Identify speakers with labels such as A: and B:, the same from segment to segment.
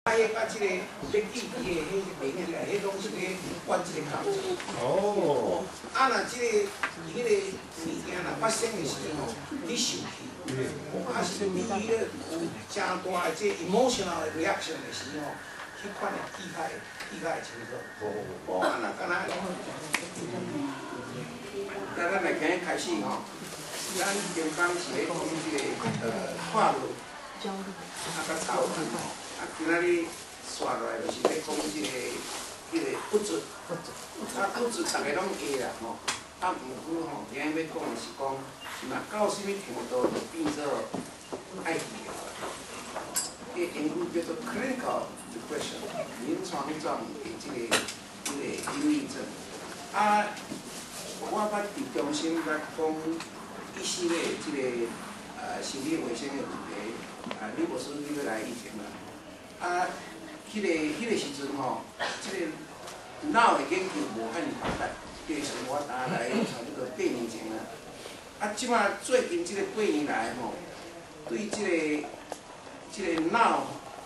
A: 迄甲這個欲記憶的彼連起來，彼攏是咧管這個工作。啊，若這個彼個物件若發生的時吼，你受氣，啊是你彼個有誠大的這 emotional reaction 的時吼，彼款的記較會清楚。哦，啊若敢若，來咱來今日開始吼，咱平講是咧講這個快樂，啊佮愁吼。啊，今仔日紲落來就是咧講這個彼個鬱卒，啊鬱卒逐个攏會啦吼。啊，毋過吼，今日欲講的是講，若到啥物程度就變做愛治療啦。彼個英語叫做 clinical depression，臨床狀的這個憂鬱症。啊，我捌佇中心捌講一系列這個心理衛生的問題，啊，呂博士你欲來以前啦。啊，彼個時陣吼，這個腦的研究無遐爾發達，彼個時陣我擔來差不多8年前啦。啊，這馬最近這個八年來吼，對這個腦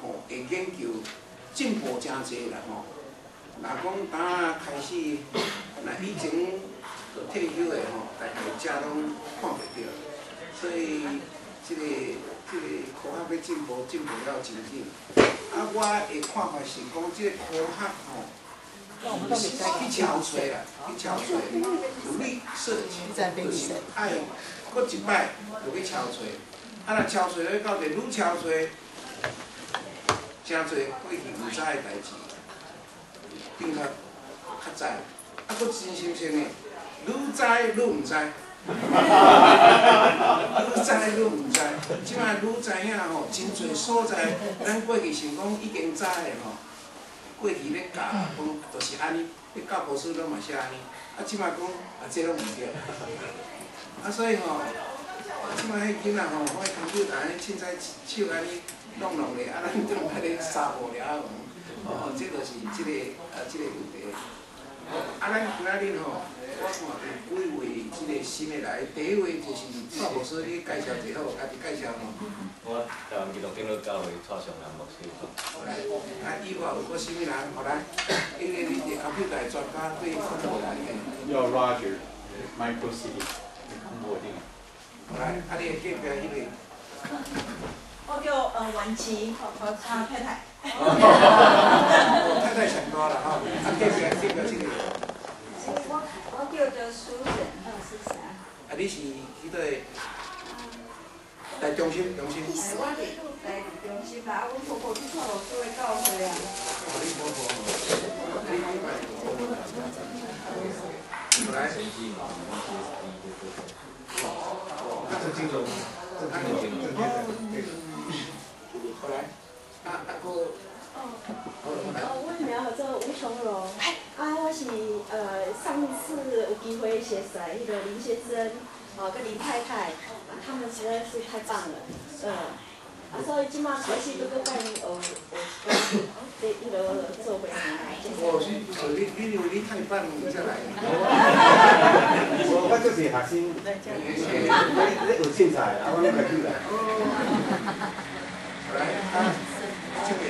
A: 吼的研究進步誠濟啦吼。若講當開始，若以前就退休的吼，大概遮攏看袂著，所以這個科學欲進步，進步了真緊。啊，我的看法是講，這個科學吼，去敲揣啦，去敲揣，有 research，就是愛閣一擺就去敲揣。啊，若敲揣咧到底愈敲揣，誠濟過去毋知的代誌，變較較知。啊，閣真新鮮的，愈知愈毋知。愈知愈毋知，這擺愈知影吼，真濟所在，咱過去想講已經知的吼，過去咧教講就是按呢，彼教科書攏嘛寫按呢，啊，這擺講啊，這攏毋對。啊，所以吼，這擺彼囡仔吼，我 computer 按呢凊彩手按呢弄弄咧，啊，咱踮遐咧沙無了哦，這就是這個問題。啊，咱今仔日吼，我看有幾位這個新的來，第一位就是蔡牧師，你介紹一下好，家己介紹吼。
B: 我台灣基督長老教會蔡尚南牧師。
A: 來，啊，以外有閣啥物人？好來，因為你是 computer 的專家，對看無來的。
C: 叫 Roger, Micro City，你看無定。
A: 好來，啊，你的隔壁彼個。
D: 我叫婉琪，我他太太。
A: 太太上大啦吼，啊，隔壁這個。
E: 我叫做蘇神，是啥？
A: 啊，你是彼個？來中心，中心。
E: 我佇來中心啦，啊，阮婆婆去蔡牧師的教會啊。
A: 哦，你婆婆，你來。
F: 這金融，這金融，
A: 好來，啊啊閣。
G: 哦，我名號做吳瓊榮，啊，我是上次有機會結識彼個林先生，哦，佮林太太，啊，他們實在是太棒了，啊，所以這馬開始閣閣甲𪜶學學一寡，佇彼個做伙來。
A: 哦，是，你認為你太棒才來？
F: 我就是學生，你學凊彩，啊，我攏家己來。
A: 來，啊，這邊。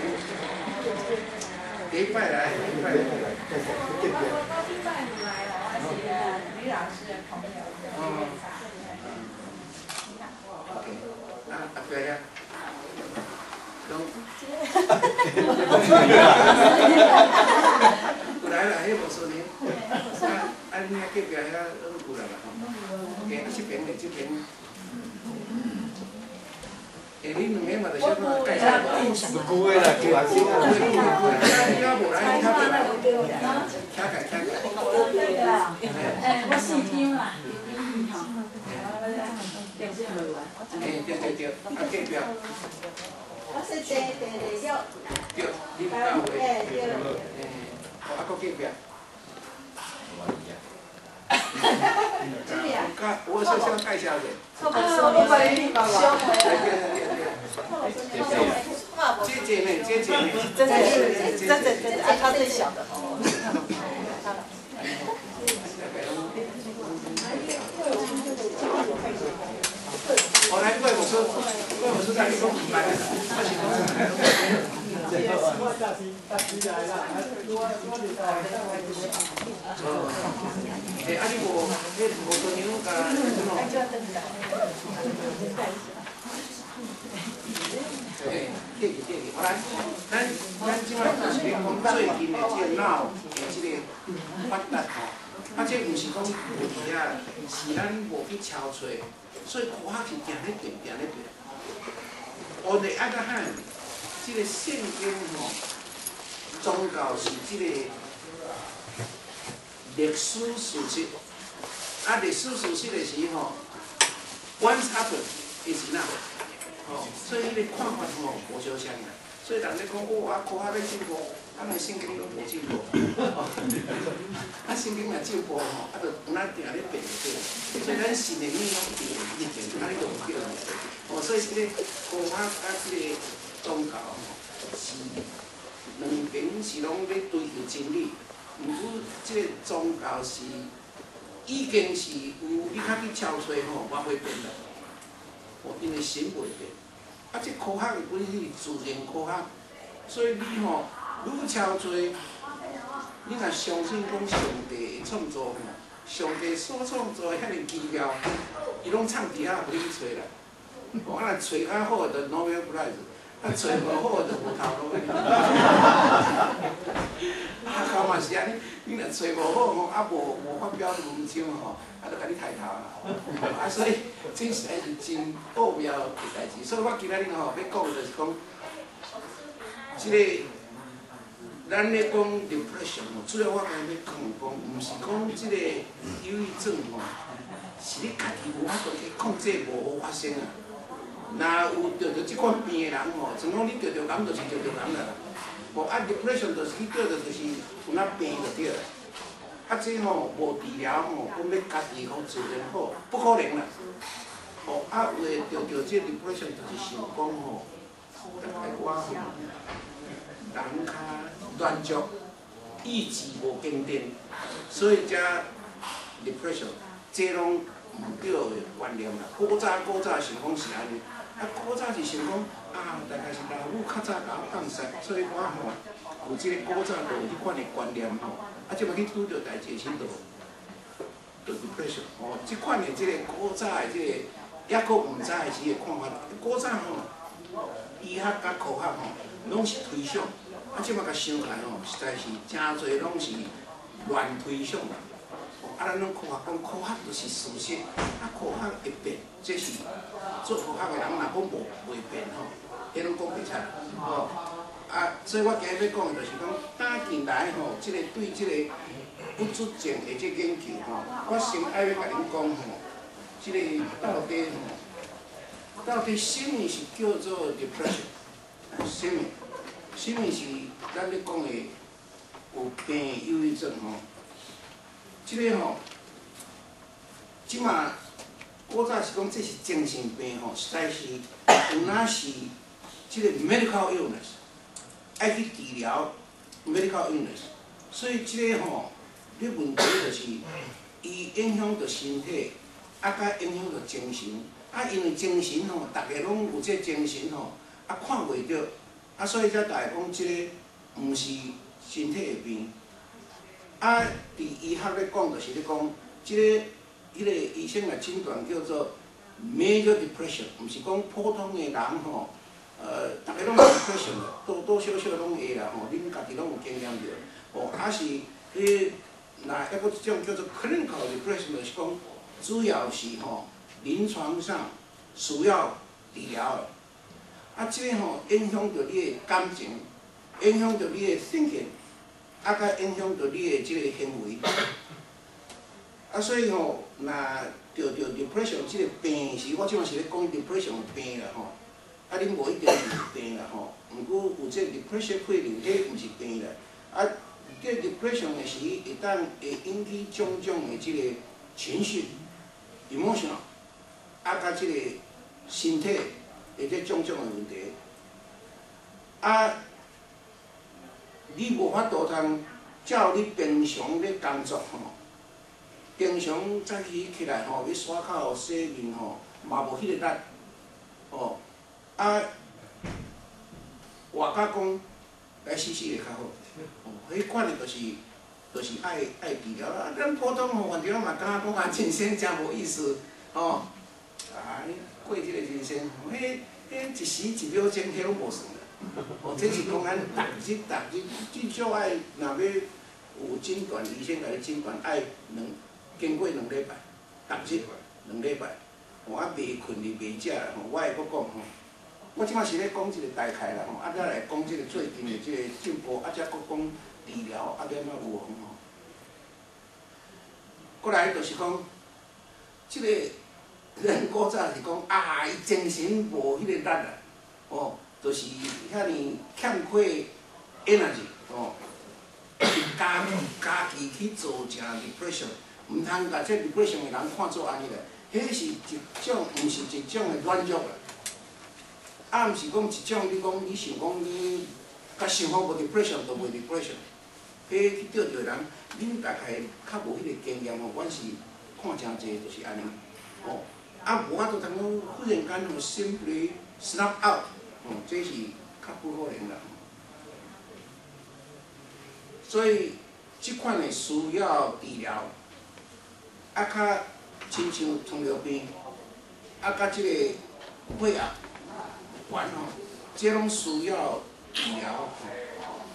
A: 第一擺來，第一擺來。
E: 我第一擺來啦，我是呂老師的朋友。
A: 哦。OK，啊，阿伯遐。講。有來啦，彼無說明。啊啊，你遐隔壁遐攏有來啦吼。OK，啊，這邊咧，這邊。欸，你兩個嘛，就小可介紹。
F: 有久的啦，舊學生啊。
A: 你也無來，你較對來。徛起，徛起。
D: 欸，我姓張啦，吼。
A: 欸，對對對，啊，隔壁。
E: 我是鄭鄭麗玉。
A: 對，你教會。欸，對。欸，啊，閣隔壁。我先先介紹者。
D: 啊，我幫你小
A: 對對對對。姐姐呢？姐姐呢？
D: 姐姐，姐姐，姐姐，啊，她最小的。
A: 好來，郭牧師，郭牧師，你講毋捌，我是講。
F: 我早時早時來啦，啊，我我佇台灣我就。
A: 欸，啊你無，彼無多娘共什麼？欸，對去對去，好來，咱這擺就是咧講最近的這個腦的這個發達吼，啊，這毋是講無去啊，是咱無去超揣，所以科學是定咧變，定咧變。On the other hand，這個聖經吼，宗教是這個歷史事實，啊，歷史事實的時吼，once happen is enough。吼，所以彼個看法吼無相像啦。所以人咧講，哦，啊，科學咧進步，啊，那聖經攏無進步。啊，聖經若進步吼，啊，就有哪定咧變就對。所以咱信的物攏變，啊，你就毋對。哦，所以這個科學佮這個宗教吼，是兩邊是攏咧追求真理。毋過這個宗教是已經是有你較去超揣吼，嘛會變啦。哦，因為神袂變。啊，這科學的本身是自然科學，所以你吼愈超濟，你若相信講上帝的創造吼，上帝所創造的遐爾奇妙，伊攏藏佇遐，予你去揣啦。哦，啊，若揣較好就 Nobel Prize，啊，揣無好就無頭路。啊，學嘛是按呢，你若揣無好吼，啊無發表文章吼，啊，就共你刣頭啦。啊，所以這實在是真奧妙的代誌。所以我今仔日吼欲講就是講，這個咱咧講 depression 吼，主要我今日欲講講，毋是講這個憂鬱症吼，是你家己無法度去控制，無好發生啊。若有著著這款病的人吼，像講你著著癌就是著著癌啦。哦，啊，depression 就是去著著就是有那病就對啦。啊，這吼無治療吼，講欲家己好自然好，不可能啦。哦，啊，有的著著這 depression 就是想講吼，大概我人較軟弱，意志無堅定，所以才 depression，這攏毋對的觀念啦。古早古早想講是按呢，啊，古早是想講啊，大概是老母較早共我放殺，所以我吼有這個古早就有這款的觀念吼。啊，這擺去拄著代誌時，就 depression 吼，這款的這個古早的這個，抑閣毋知的時的看法。古早吼，醫學佮科學吼，攏是推想，啊，這擺共想起來吼，實在是誠濟攏是亂推想啦。啊，咱攏科學講科學就是事實，啊，科學會變，這是做科學的人若講無袂變吼，彼攏講袂出吼。啊，所以我今日欲講的就是講，打近來吼，這個對這個鬱卒症的這個研究吼，我先愛欲共恁講吼，這個到底吼，到底啥物是叫做 depression？啥物？啥物是咱咧講的有病的憂鬱症吼？這個吼，這馬古早是講這是精神病吼，實在是有哪是這個 medical illness。愛去治療 medical illness，所以這個吼，你問題就是伊影響著身體，啊，佮影響著精神，啊，因為精神吼，逐个攏有這精神吼，啊，看袂著，啊，所以才逐个講這個毋是身體的病。啊，佇醫學咧講，就是咧講，這個彼個醫生來診斷叫做 major depression，毋是講普通的人吼。逐个攏有 depression，多多少少攏會啦吼，恁家己攏有經驗著。哦，啊是彼，若抑閣一種叫做 clinical depression，就是講主要是吼臨床上需要治療的。啊，這個吼影響著你的感情，影響著你的 thinking，啊，閣影響著你的這個行為。啊，所以吼，若著著 depression 這個病時，我這擺是咧講 depression 的病啦吼。啊，恁無一定是病啦吼，毋過有這 depression feeling，彼毋是病啦。啊，這 depression 的時，會當會引起種種的這個情緒，emotional，啊，佮這個身體的這種種的問題。啊，你無法度通照你平常咧工作吼，平常早起起來吼，欲刷口洗面吼，嘛無彼個力，哦。啊，活甲講，來死死會較好。哦，彼款的就是愛治療啊！咱普通吼，反正嘛敢若講啊，人生誠無意思，吼。啊，你過這個人生，彼一時一秒鐘，彼攏無算啦。哦，這是講咱逐日逐日至少愛，若欲有診斷，醫生共你診斷愛兩經過2禮拜，逐日兩禮拜。吼，啊，袂睏哩，袂食啦，吼，我會閣講吼。我這擺是咧講這個大概啦，吼，啊，再來講這個最近的這個進步，啊，才閣講治療，啊，欲按怎預防吼。閣來就是講，這個咱古早是講啊，伊精神無彼個力啦，吼，就是遐爾欠缺 energy，吼，家己去造成 depression，毋通共這 depression 的人看做按呢啦，彼是一種，毋是一種的軟弱啦。啊，毋是講一種，你講你想講你較想好無 depression 就袂 depression，彼去著著的人，恁大概較無彼個經驗吼，阮是看誠濟就是按呢，吼，啊無法度通講忽然間吼 simply snap out，吼，這是較不可能啦。所以這款的需要治療，啊較親像糖尿病，啊佮這個血壓懸吼，這攏需要治療吼。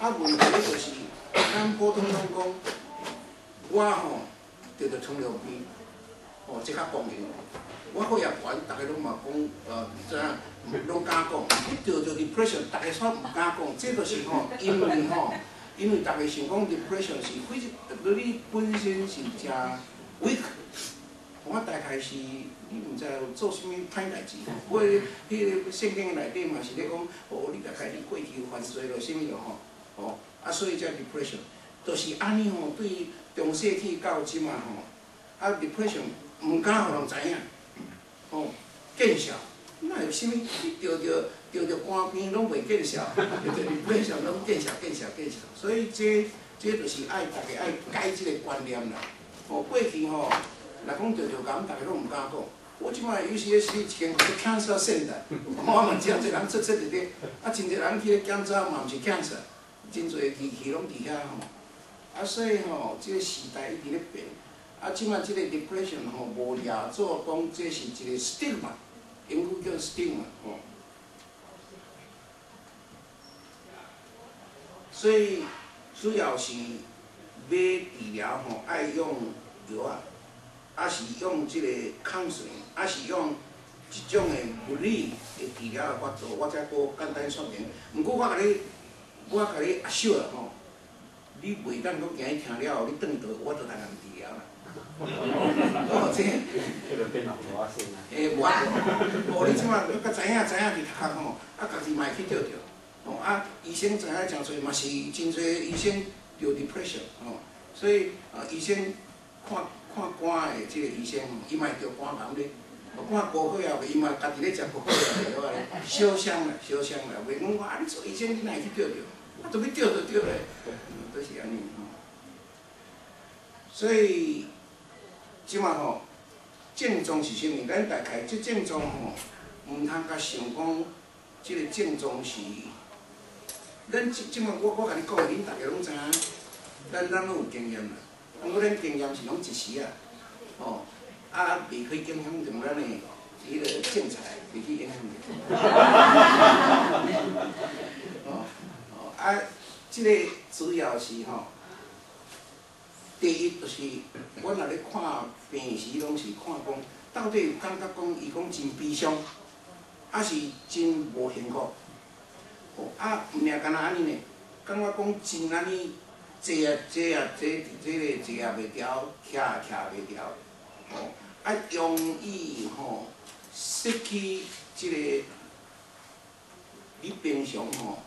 A: 啊，問題就是，咱普通攏講，我吼得著糖尿病，吼，這較公平。我血壓懸，逐家攏嘛講，知影，攏敢講。你得著 depression，逐家煞毋敢講，這就是吼，因為吼，因為逐家想講 depression 是非，你本身是誠 weak。我大概是你毋知有做啥物歹代誌，我彼個聖經內底嘛是咧講，哦，你大概你過去有犯罪著啥物著吼，哦，啊，所以才 depression，就是按呢吼，對中世紀到這馬吼，啊 depression 毋敢予人知影，吼，見笑，哪有啥物？你著肝病攏袂見笑，著 depression 攏見笑見笑見笑，所以這就是愛逐家愛改這個觀念啦。哦，過去吼。若講著著癌，逐家攏毋敢講。我這擺 UCSD 一間叫做 Cancer Center，我嘛誠濟人出出佇咧，啊，真濟人去咧檢查嘛毋是 cancer，真濟機器攏佇遐吼。啊，所以吼，這個時代一直咧變。啊，這擺這個 depression 吼，無掠做講這是一個 stigma，英語叫 stigma 吼。所以主要是欲治療吼，愛用藥仔。抑是用這個 counseling，抑是用一種的物理的治療的法度，我才閣簡單說明。毋過我共你阿秀啦吼，你袂當講今日聽了後，你轉去我就通共治療啦。哦，這。
C: 這個變無法先啊。
A: 欸，無法度。哦，你這擺閣知影知影佇讀學吼，啊，家己嘛會去著著。吼啊，醫生知影誠濟，嘛是真濟醫生著 depression 吼，所以啊，醫生看。看肝的這個醫生吼，伊嘛會著肝癌咧；看高血壓的，伊嘛家己咧食高血壓的藥啊咧。相相啦，相相啦，袂講啊，你做醫生你哪會去著著？啊，著欲著就著咧，都是按呢吼。所以，這馬吼症狀是啥物？咱大概這症狀吼，毋通共想講，這個症狀是，咱這這馬我共你講的，恁逐家攏知影，咱攏有經驗啦。毋過咱經驗是攏一時仔，吼，啊，袂去影響著咱的彼個正財，袂去影響著。哦哦，啊，這個主要是吼，第一就是，阮若咧看病時，攏是看講，到底有感覺講伊講真悲傷，抑是真無幸福，吼，啊，毋爾干焦按呢呢，感覺講真按呢。坐啊坐啊坐，這个坐也袂牢，徛也徛袂牢，吼！啊，容易吼失去這個你平常吼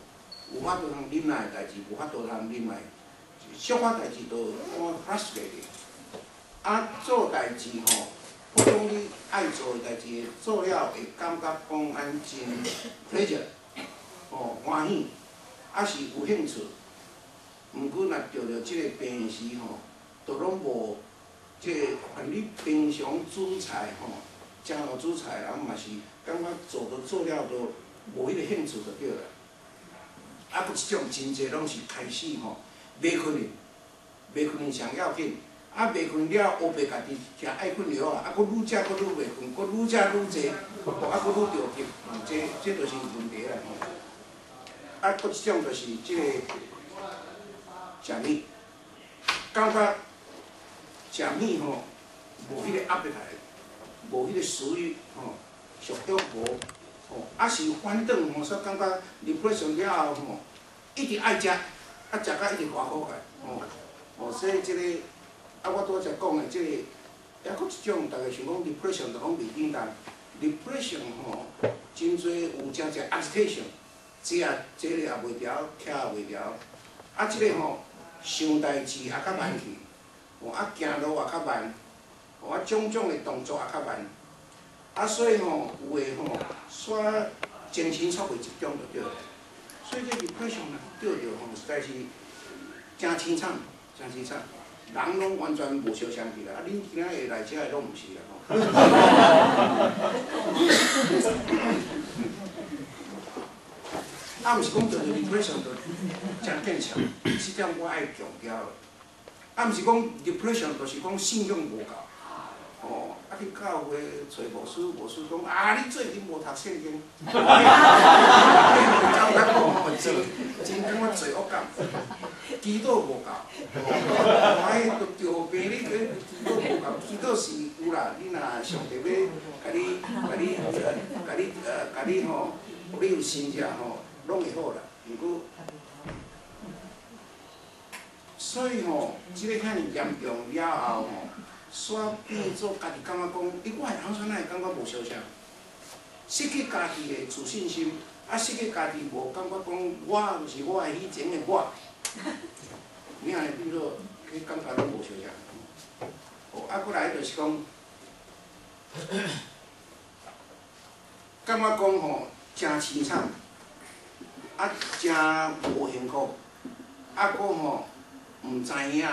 A: 有法度通忍耐的代誌，無法度通忍耐，小可代誌就看 frustrated。啊，做代誌吼，普通你愛做的代誌，做了會感覺講按真 pleasure，吼歡喜，抑是有興趣。毋過若著著這個病時吼，就攏無這個，連你平常煮菜吼，食落煮菜，人嘛是感覺做都做了都無彼個興趣就對啦。啊，阁一种真济拢是开始吼，袂睏去，袂睏上要紧。啊，袂睏了，乌白家己食爱睏药啊，啊，阁愈食阁愈袂睏，阁愈食愈济，啊，阁愈著急，这就是问题啦吼。啊，阁一种就是这个食物，感觉食物吼，无彼个 appetite，无彼个食欲吼，食欲无，吼，啊是反转吼，煞感觉 depression 了后吼，一直爱食，啊食甲一直跋苦来，吼，哦，所以这个。啊，我拄才讲的这个，抑阁一种，逐家想讲 depression 就讲袂简单，depression 吼，真济有诚济 agitation，坐也坐咧也袂牢，徛也袂牢，啊，这个吼，想代志也较慢去，吼，啊，行路也较慢，吼，啊，种种的动作也较慢，啊，所以吼，有的吼，煞精神煞袂集中就对了，所以这 depression 啊，得著吼，实在是真凄惨，真凄惨。人拢完全无相像去啦，啊！恁今仔日来遮的拢毋是啦吼。啊，毋是讲得著 depression 就真见笑，这点我爱强调的。啊，毋是讲 depression 就是讲信仰无够，哦，啊去教会揣牧师，牧师讲啊，你最近无读圣经。照咱讲吼，真真感觉罪恶感。祈祷无够，哦，迄著著病你去祈祷无够，祈祷是有啦，你若上帝欲共你、共你、共你、共你吼，你有信者吼，拢会好啦。毋过，所以吼，这个遐尔严重了后吼，煞变做家己感觉讲，欸，我的人生哪会感觉无相像？失去家己的自信心，啊，失去家己无感觉讲，我就是我的以前的我。你按呢变做，彼感觉拢无相像。哦，啊，阁来就是讲，感觉讲吼，真凄惨，啊，真无幸福，啊，阁吼，毋知影。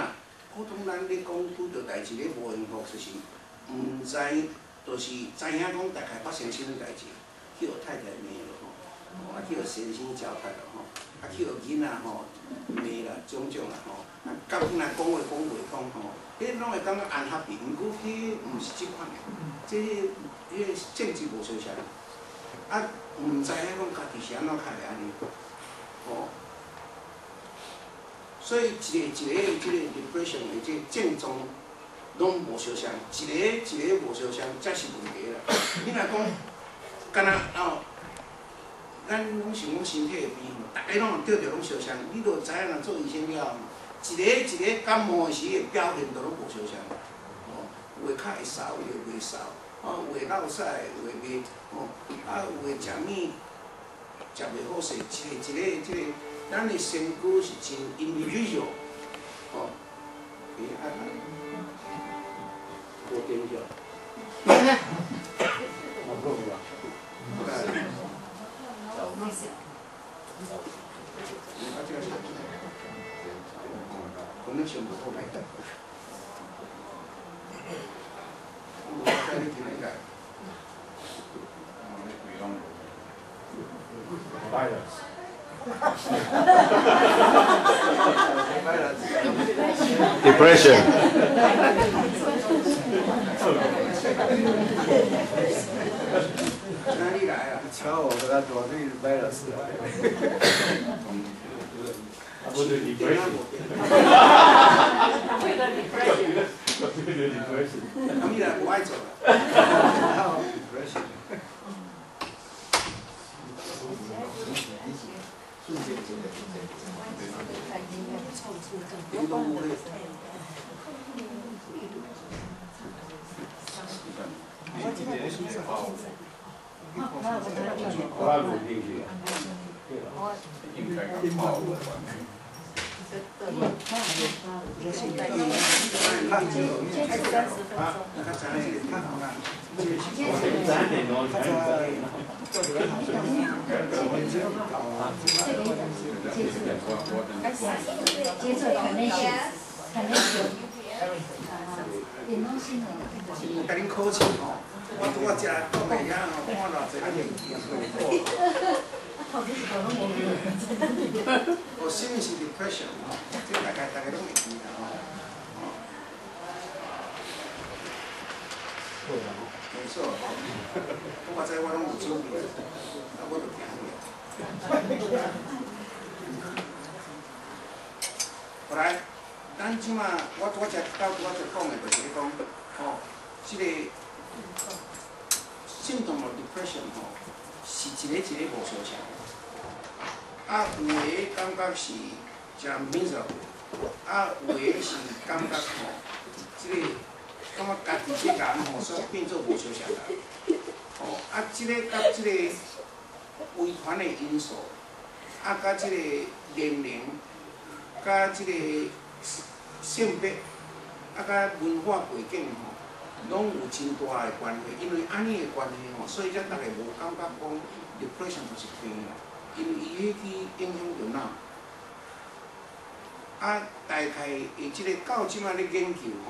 A: 普通咱咧讲拄著代志咧无幸福，就是毋知，就是知影讲大概发生啥物代志，去予太太骂了吼，啊，去予先生糟蹋了吼。啊，去予囡仔吼骂啦，种种啦吼，啊，到囡仔讲话讲袂通吼，彼拢会感觉 unhappy，毋过彼毋是这款的，这彼个政治无相像，啊，毋知影讲家己是按怎较会按呢，吼，所以一个一个这个 depression 的这个症状拢无相像，一个一个无相像，才是问题啦。你若讲，敢若哦。咱拢想讲身体的病吼，逐家拢有得著拢相像，你就知影若做医生了后，一个一个感冒的时的表现都拢无相像，吼，有的较会嗽，有的袂嗽，哦，有的落屎，有的袂，吼，啊，有的食物食袂好势，一个一个这个，咱的身躯是真 individual，吼，欸啊，无电着。connection 无好来。我带你进来个。
C: Virus.
B: Depression.
A: 哪里来啊？
F: 瞧我跟他躲这 virus 来。
C: 啊，不是 depression。
E: 为了 depression。
C: 为了 depression。
A: 阿米来不爱走了。
F: depression。
B: 我无兴趣。
A: 我共恁考试吼，我拄仔食讲的遐吼，看偌济啊，哦，啥物是 depression 吼？這大概大家攏會記啦吼。哦，沒錯，我知我攏有準備，啊，我就行去。後來，咱這馬我拄才到拄仔講的，就是咧講，吼，這個 symptom of depression 吼，是一个一个無相像。啊，有的感覺是誠 miserable，啊，有的是感覺吼，這個感覺家己這個人吼，煞變做無相像啦。吼，啊，這個佮這個遺傳的因素，啊，佮這個年齡，佮這個性別，啊，佮文化背景吼，攏有真大的關係。因為按呢的關係吼，所以才逐家無感覺講 depression 就是病啦，因為伊彼去影響著腦。啊，大概的這個到這擺咧研究吼，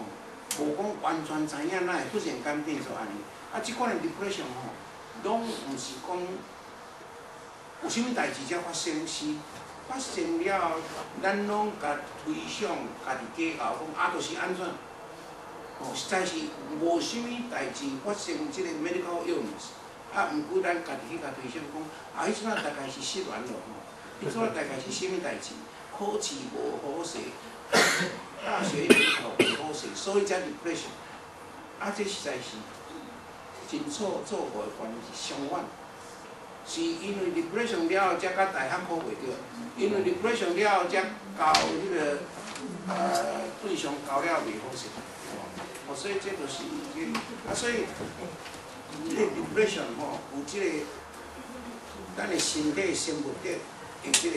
A: 無講完全知影哪會忽然間變做按呢。啊，這款的 depression 吼，攏毋是講有啥物代誌才發生，是發生了後，咱攏共推想，家己計較講啊，就是按怎？哦，實在是無啥物代誌發生這個 medical illness，啊，毋過咱家己去共推想講，啊，彼陣仔大概是失戀咯吼，彼陣仔大概是啥物代誌？考試無好勢，大學聯考無好勢，所以才 depression。啊，這實在是真錯錯誤的觀念，是相反。是因為 depression 了後，才佮大學考袂著，因為 depression 了後，才交彼個對象交了袂好勢，哦，所以這就是這個啊，所以這個 depression 吼，有這個咱的身體生物的這個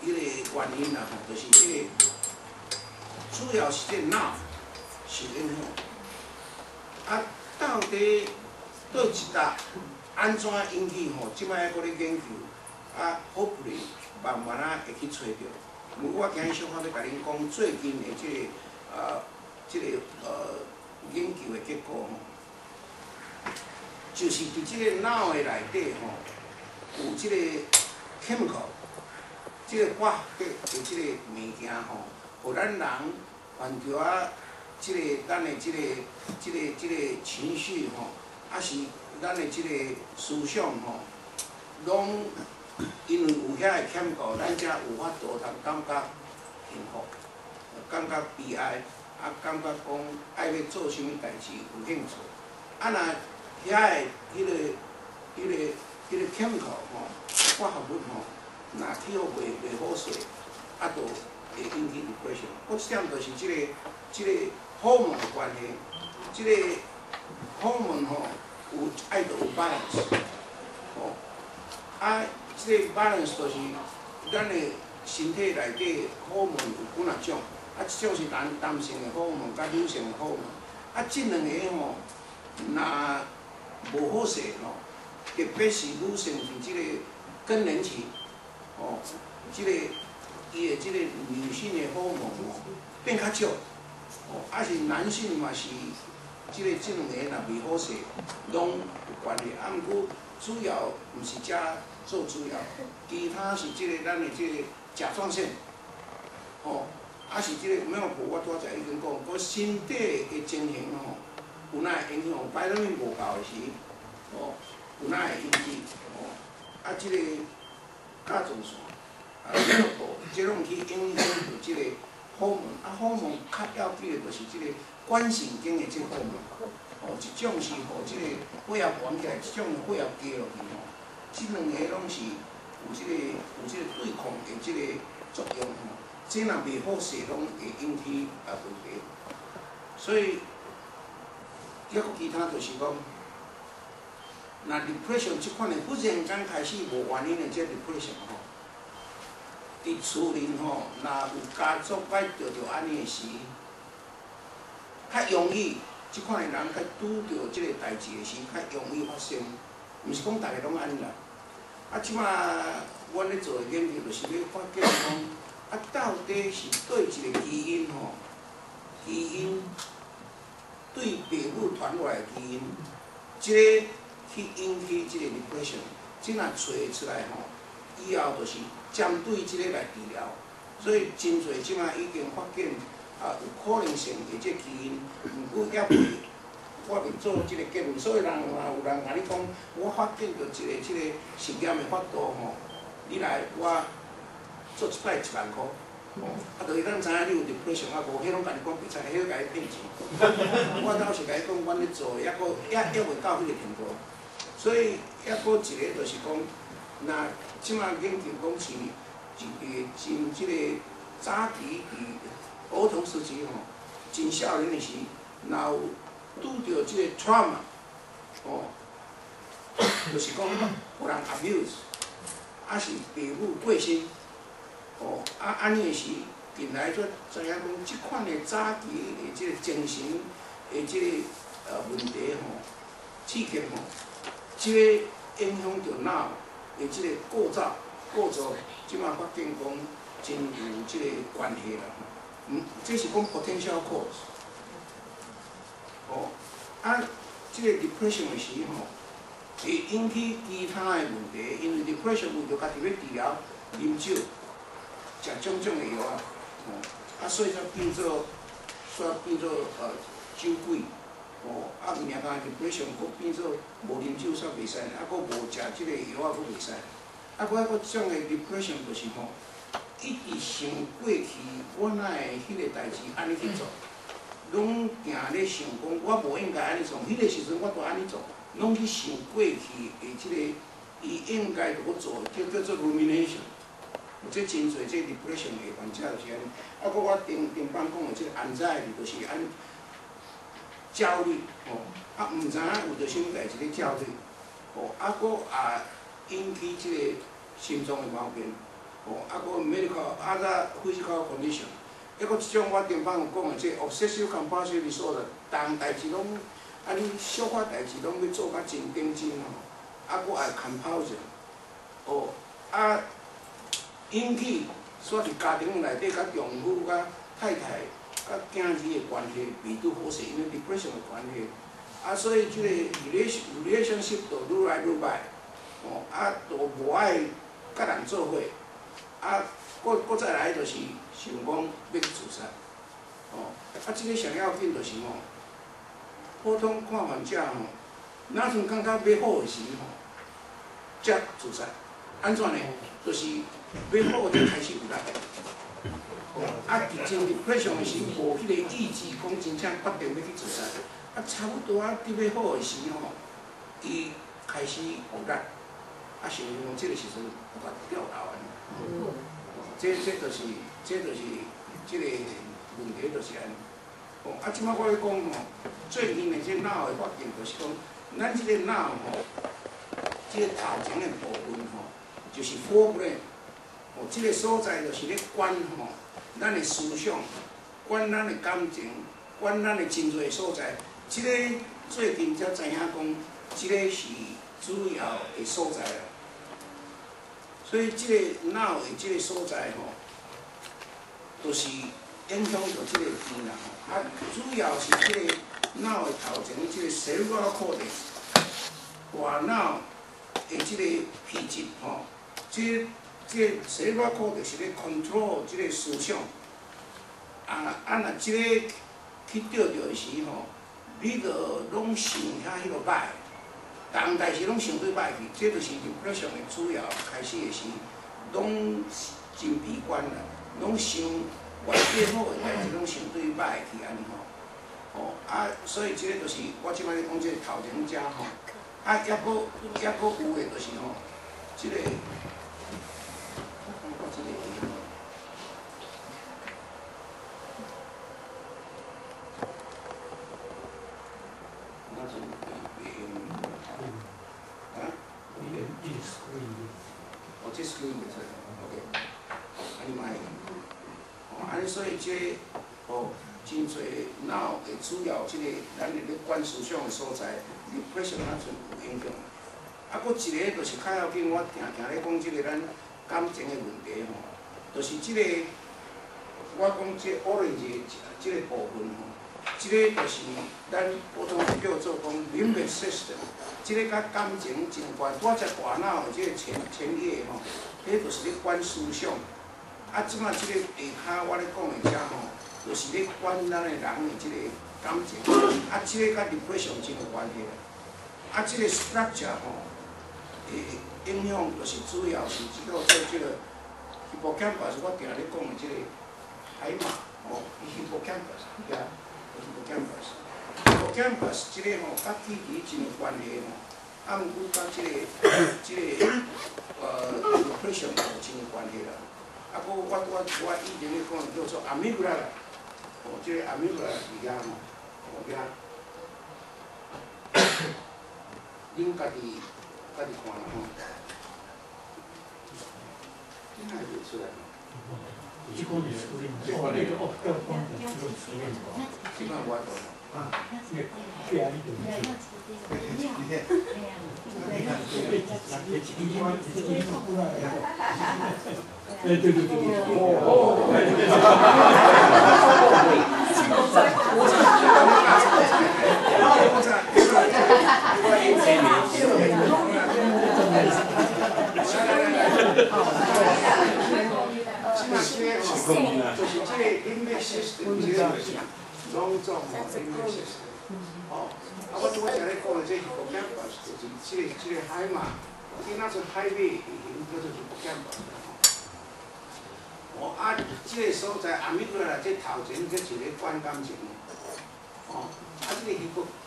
A: 彼個原因啦吼，就是這個主要是這個腦受影響，啊，到底佗一搭？按怎引起吼？這擺閣咧研究，啊，hopefully 慢慢仔會去揣著。我今日小可欲共恁講最近的這個這個研究的結果吼，就是佇這個腦的內底吼，有這個 chemical，這個化學的這個物件吼，予咱人犯著啊，這個咱的這個這個這個情緒吼，啊是。咱的這個思想吼，攏因為有遐個欠顧，咱才有法度通感覺幸福，感覺悲哀，啊，感覺講愛欲做啥物代誌有興趣。啊，若遐個彼個、彼個、彼個欠顧吼，化合物吼，若去予袂好勢，啊，就會引起 depression。閣一點就是這個、這個荷爾蒙的關係，這個荷爾蒙吼。有愛著有 balance，吼，啊，這個 balance 就是咱的身體內底荷爾蒙有幾若種，啊，一種是男性的荷爾蒙，佮女性的荷爾蒙，啊，這兩个吼，若無好勢吼，特別是女性佇這個更年期，吼，這個伊的這個女性的荷爾蒙吼變較少，吼，啊是男性嘛是。這個這兩个若袂好勢，攏有關係。啊，毋過主要毋是遮做主要，其他是這個咱的這個甲狀腺，吼，啊是這個沒有無我拄才已經講，閣身體的情形吼，有哪會影響？排卵無夠的時，吼，有哪會引起？吼，啊，這個甲狀腺，啊，這攏去影響著這個荷爾蒙，啊，荷爾蒙較要緊的就是這個。管神經的這個荷爾蒙，吼，一種是予這個血壓懸起來，一種血壓低落去吼，這兩个攏是有這個有這個對抗的這個作用吼。這若袂好勢，攏會引起問題。所以，抑閣其他就是講，若 depression 這款的忽然間開始無原因的這 depression 吼，佇厝裡吼，若有家族愛著著按呢的時。較容易，這款的人較拄著這個代誌的時，較容易發生。毋是講逐个攏按呢啦。啊，這馬阮咧做的研究，就是欲發現講，啊，到底是佗一個基因吼，基因對爸母傳落來的基因，這個去引起這個 depression，這若揣出來吼，以後就是針對這個來治療。所以真濟這馬已經發現啊，有可能性的這基因，毋過猶未我未做這個結論。所以人若有人共你講，我發現著一個這個實驗的法度吼，你來我做一擺1萬箍。哦，啊，就是咱知影你有 depression 啊無，彼攏共你講白菜，彼個共你騙錢。我老實共你講，阮咧做的，猶閣猶猶未到彼個程度。所以猶閣一個就是講，若這馬研究講是一個真這個早期佇兒童時期吼，真少年的時，若有拄著這個 trauma，哦，就是講予人 abuse，抑是父母過身。哦，啊，按呢的時，近來才知影講，這款的早期的這個精神的這個問題吼，刺激吼，這個影響著腦的這個構造，構造，這馬發現講真有這個關係啦。嗯，這是講 potential cause。哦，啊，這個 depression 的時吼，會引起其他的問題，因為 depression 為著家己欲治療，啉酒。食種種的藥啊，吼，啊，所以才變做，煞變做酒鬼，吼，啊，毋爾干 depression，閣變做無啉酒煞袂使，啊，閣無食這個藥啊，閣袂使，啊，閣抑閣種的 depression 就是吼，一直想過去我哪會彼個代誌按呢去做，攏定咧想講我無應該按呢創，彼個時陣我都按呢做，攏去想過去的這個，伊應該著閣做，叫做 rumination。這真濟這 depression 的患者就是按呢，啊，閣我頂頂擺講的這個 anxiety 就是按焦慮，吼，啊，毋知影為著啥物代誌咧焦慮，吼，啊，閣也引起這個心臟的毛病，吼，啊，閣 medical other physical condition，抑閣這種我頂擺有講的這 obsessive compulsive disorder，逐項代誌攏按呢小可代誌攏欲做甲真認真吼，啊，閣愛 compulsion，哦，啊。引起煞佇家庭內底，佮丈夫、佮太太、佮囝兒的關係袂拄好勢，因為 depression 的關係，啊，所以這個 relationship 就愈來愈歹，吼，啊，就無愛佮人做伙，啊，閣再來就是想講欲去自殺，吼，啊，這個上要緊就是吼，普通看患者吼，若陣感覺欲好的時吼，才自殺，按怎呢？就是欲好才開始有力，啊，佇真 depression 的時，無彼個意志，講真正決定欲去自殺，啊，差不多啊，佇欲好的時吼，伊開始有力，啊，想講這個時陣我共吊樓按呢，這就是這個問題就是按呢。哦，啊，這擺我欲講吼，最近的這腦的發現就是講，咱這個腦吼，這個頭前的部分吼，就是 forebrain。哦，這個所在就是咧管吼，咱的思想，管咱的感情，管咱的真濟所在。這個最近才知影講，這個是主要的所在啦。所以這個腦的這個所在吼，就是影響著這個機能吼。啊，主要是這個腦的頭前這個 cerebral cortex，大腦的這個皮質吼，這個 cerebral cortex 是咧 control 這個思想。啊啊，若這個去著著的時吼，你就攏想遐彼個歹，逐項代誌攏想對歹去，這就是 depression 的主要開始的時，攏真悲觀啦，攏想越變好的代誌攏想對歹去按呢吼。哦啊，所以這個就是我這擺咧講這個頭前遮吼，啊，猶閣有的就是吼，這個。我這個那是袂用啊？哦，這 screen 袂出來，OK，按呢莫，哦，按呢所以這哦，真濟腦的主要這個咱咧管思想的所在，depression 若陣有影響。啊，閣一個就是較要緊，我定定咧講這個咱感情的問題吼，就是這個我講這 orange 的這個部分吼，這這个就是咱普通叫做講 limbic system，這个佮感情真有關。拄仔只大腦的這个前前葉吼，彼就是咧管思想。啊，這擺這个下跤我咧講的遮吼，就是咧管咱的人的這个感情。啊，這个佮 depression 真有關係啦。啊，這个 structure 吼，會影響就是主要是這個做這個 hippocampus，我定咧講的這个海馬吼，hippocampus 遐，hippocampus。hippocampus 這个吼，佮記憶真有關係吼。啊，毋過佮這個depression 也有真有關係啦。啊，閣我以前咧講的叫做 amygdala，哦，這个 amygdala 佇遐吼，哦遐。恁家己看啦吼。你哪會袂出來？
H: 這個是哦，那個哦，這個
A: 這擺無法度。
H: 啊，這個壁你就
F: 你看，
H: 哎，對對對對。
A: 哦。就是這個 limbic system，這個就是攏總吼 limbic system。哦，啊，我拄仔咧講的這 hippocampus 就是這個海馬，伊若做海馬形叫做 hippocampus。哦，啊，這個所在 amygdala 這頭前這是咧管感情的。哦，啊，這個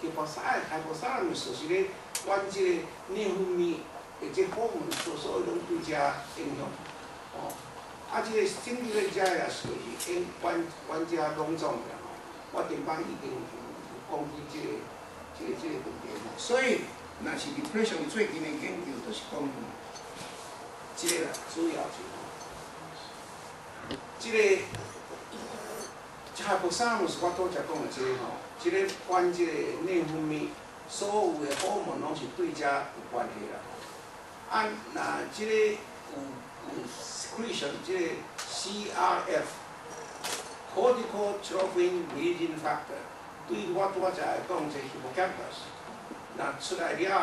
A: hypothalamus 就是咧管這個內分泌的這荷爾蒙，所有攏對這影響。哦。啊，這個神經咧遮也是就是影管管這攏總的吼。我頂擺已經有講起這個問題吼。所以，若是 depression 最近的研究就是講，這個啦，主要是吼，這個 hypothalamus 我拄才講的這個吼，這個管這個內分泌，所有的荷爾蒙攏是對這有關係啦。啊，若這個有 secretion 這個 CRF，corticotropin releasing factor，對我拄仔才講這 hippocampus，若出來了後，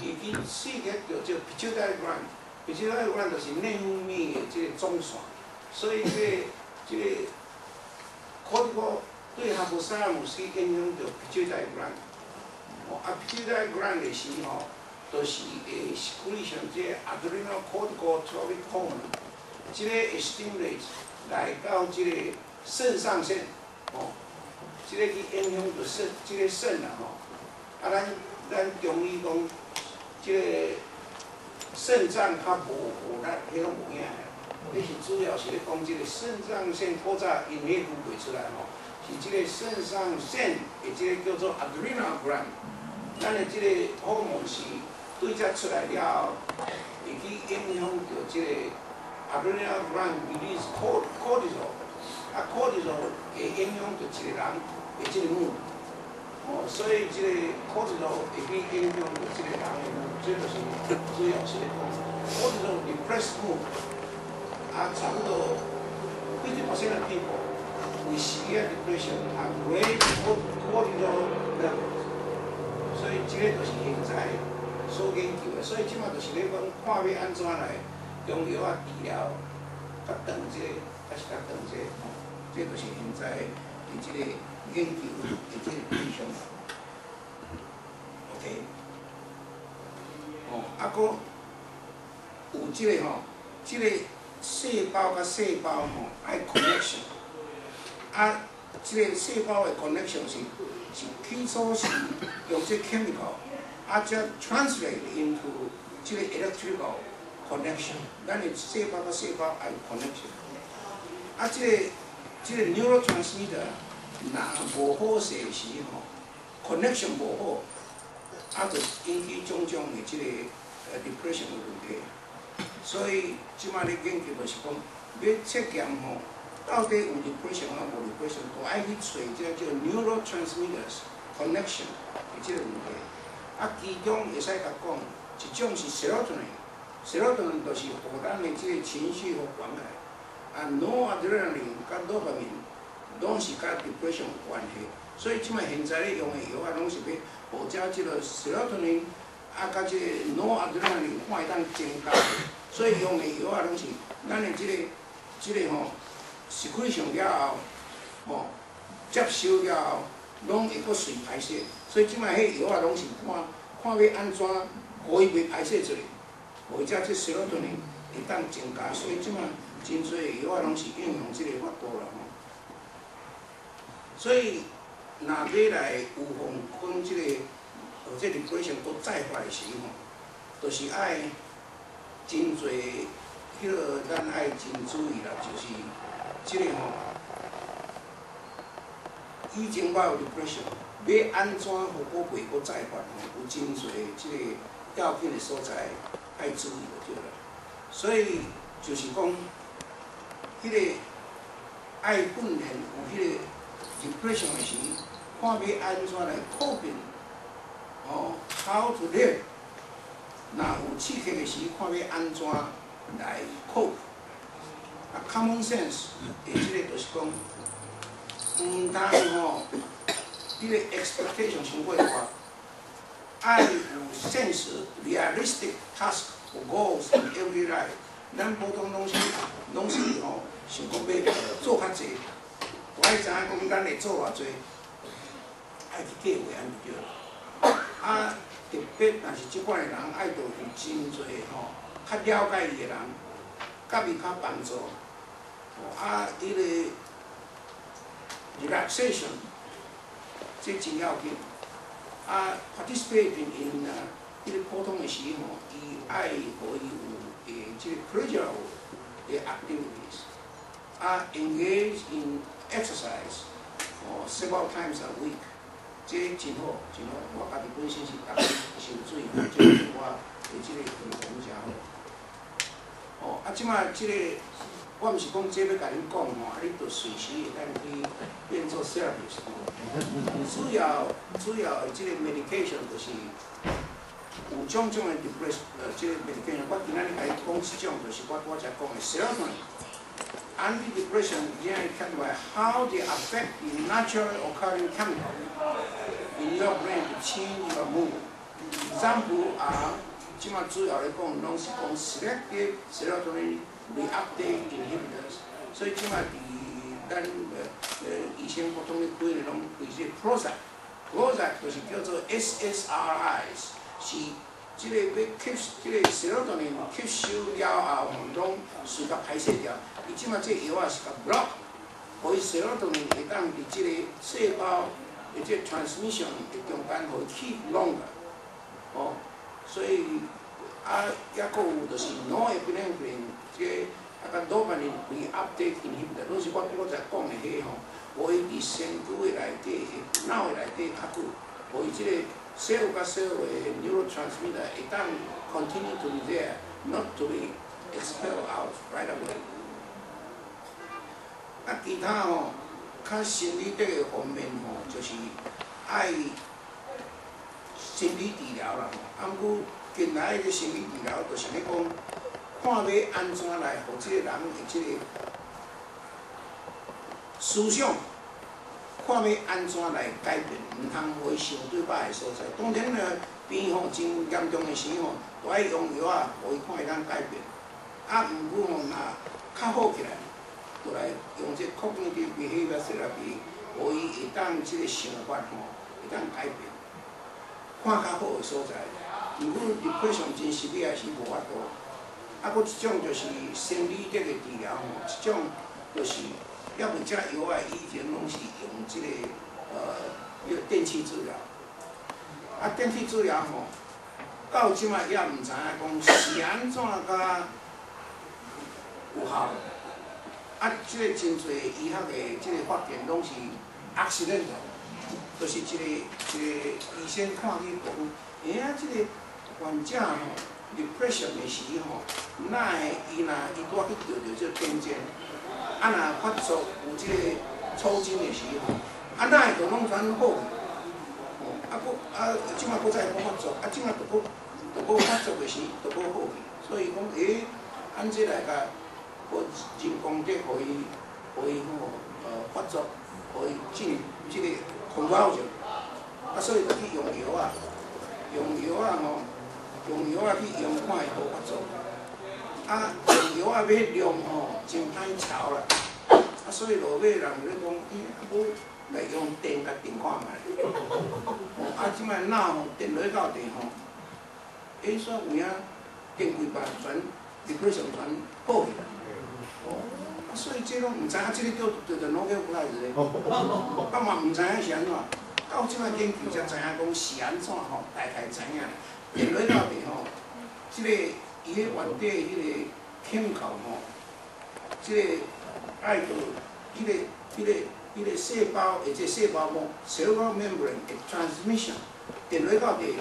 A: 伊去刺激著這個 pituitary gland，pituitary gland 就是內分泌的這個總線，所以這個 cortical 對 hypothalamus 去影響著 pituitary gland，哦，啊 pituitary gland 的時吼，就是會 secretion 這個 adrenal corticotropic hormone，這個會 stimulate 來到這個腎上腺，哦，這個去影響著腎，這個腎啦吼。啊，咱中醫講，這個腎臟較無無力，彼攏無影的。彼是主要是咧講這個腎上腺古早因彼分袂出來吼，是這個腎上腺的這個叫做 adrenal gland，咱的這個荷爾蒙是對這出來了後，會去影響著這個 adrenal gland release cortisol，啊 cortisol 會影響著一個人的這個 mood，哦，所以這個 cortisol 會去影響著這個人的 mood，這就是主要是咧講 cortisol depress mood，啊，差不多 50% of people with severe depression have raised cortisol level，所以這個就是現在所研究的，所以這馬就是咧講看欲按怎來用藥仔治療，較長這個，還是較長這個，吼，這就是現在的這個研究的這個對象。OK，哦，啊，閣有這個吼，這個細胞佮細胞吼愛 connection，啊，這個細胞的 connection 是起初是用這 chemical，啊，才 translate into 這個 electrical connection，咱的細胞佮細胞愛 connection，啊，這個 neurotransmitter 若無好勢時吼，connection 無好，啊，就引起種種的這個depression 的問題。所以這擺咧研究就是講，欲測驗吼，到底有 depression 抑無 depression，都愛去揣這個叫 neurotransmitters connection 的這個問題。啊，其中會使共講，一種是 serotonin，serotonin 就是予咱的這個情緒予懸起來。啊，noradrenaline 佮 dopamine 攏是佮 depression 有關係。所以這擺現在咧用的藥仔，攏是欲予遮這个 serotonin 啊，佮這个 noradrenaline 看會當增加。所以用的藥仔攏是咱的這個吼，secretion 了後，吼，接收了後，攏會閣隨排泄。所以這擺彼藥仔攏是看看欲按怎，予伊袂排泄出來，予伊遮這 serotonin 會當增加。所以這擺真濟藥仔攏是應用這個法度啦吼。所以，若欲來預防講這個，這 depression 閣再發的時吼，就是愛真濟，彼个咱愛真注意啦，就是這個吼，以前我有 depression，欲按怎予閣袂閣再發吼，有真濟這個要緊的所在愛注意就對啦。所以就是講，彼个愛訓練有彼個 depression 的時，看欲按怎來 coping，哦，how to live。若有刺激的時，看欲按怎來 cope。啊，common sense 的這个就是講，毋通吼，彼个 expectation 傷過大，愛有現實 realistic task or goals in every life。咱普通攏是吼，想講欲做較濟，我愛知影講咱會做偌濟，愛去計劃按呢就對啦。啊，特別若是這款的人，愛著有真濟吼，較了解伊的人，佮伊較幫助。哦，啊，彼个 relaxation，這真要緊。啊，participating in 啊，彼个普通的時吼，伊愛予伊有的這個 pleasurable 的 activities。啊，engage in exercise，哦，several times a week，這真好，真好。我家己本身是逐日游水，這個對我的這個預防誠好。哦，啊，這擺這個，我毋是講這欲共恁講吼，啊，你著隨時會當去變做 therapist 吼。主要的這個 medication 就是有種種的 depression，這個 medication，我今仔日共你講一種，就是我拄才講的 serotonin。Antidepressant generally categorize how they affect the naturally occurring chemical in your brain to change your mood. Example are，這擺主要來講，攏是講 selective serotonin reuptake inhibitors。所以這擺佇咱醫生普通咧開的攏開這個 Prozac，Prozac 就是叫做 SSRIs，是這個欲吸這個 serotonin 吸收了後，攏隨共排泄掉。伊這擺這藥仔是共 block，予伊 serotonin 會當佇這個細胞的這個 transmission 的中間，予伊 keep longer。哦，所以啊，抑閣有就是 norepinephrine 這個啊，佮 dopamine reuptake inhibitor，攏是我拄才講的彼吼，予伊佇身軀的內底、腦的內底較久，予伊這個 cell 佮 cell 的 neurotransmitter 會當 continue to be there, not to be expelled out right away。啊，其他吼，較心理這个方面吼，就是愛心理治療啦吼。啊，毋過近來个心理治療，就是咧講，看欲按怎來予這個人的這個思想，看欲按怎來改變，毋通予伊想對歹的所在。當然呢，病吼真嚴重的時吼，都愛用藥仔，予伊看會當改變。啊，毋過吼，若較好起來，就來用這 cognitive behavior therapy，予伊會當這個想法吼，會當改變，看較好的所在。毋過 depression 真實的是無法度。啊，閣一種就是生理這個治療吼，一種就是猶未食藥仔，以前攏是用這個那個電氣治療。啊，電氣治療吼，到這擺猶毋知影講是按怎較有效。啊，這個真濟醫學的這個發現攏是 accidental，就是一個一個醫生看去講，欸啊，這個患者吼，depression 的時吼，哪會伊若伊拄仔去著著這個電針，啊若發作有這個抽筋的時吼，啊哪會就攏轉好去？吼，啊閣啊，這擺閣再閣發作，啊這擺就閣就閣發作的時，就閣好去。所以講，欸，按這來共，閣人工的予伊吼，發作，予伊進入這個 convulsion，啊，所以就去用藥啊，用藥啊吼，用藥啊去用看會無發作，啊，用藥啊欲量吼真歹喬啦，啊，所以落尾人咧講，欸，啊無來用電共電看覓，啊，這擺腦吼電落到地吼，欸，煞有影電規擺全 depression 全好去啦，哦，啊，所以這攏毋知影，這個叫做 Nobel Prize 咧，我嘛毋知影是按怎，到這擺研究才知影講是按怎吼，大概知影。電落到地吼，這個伊彼原底彼個 chemical 吼，這個愛著彼個細胞，或者細胞膜 cellular membrane 的 transmission，電落到地，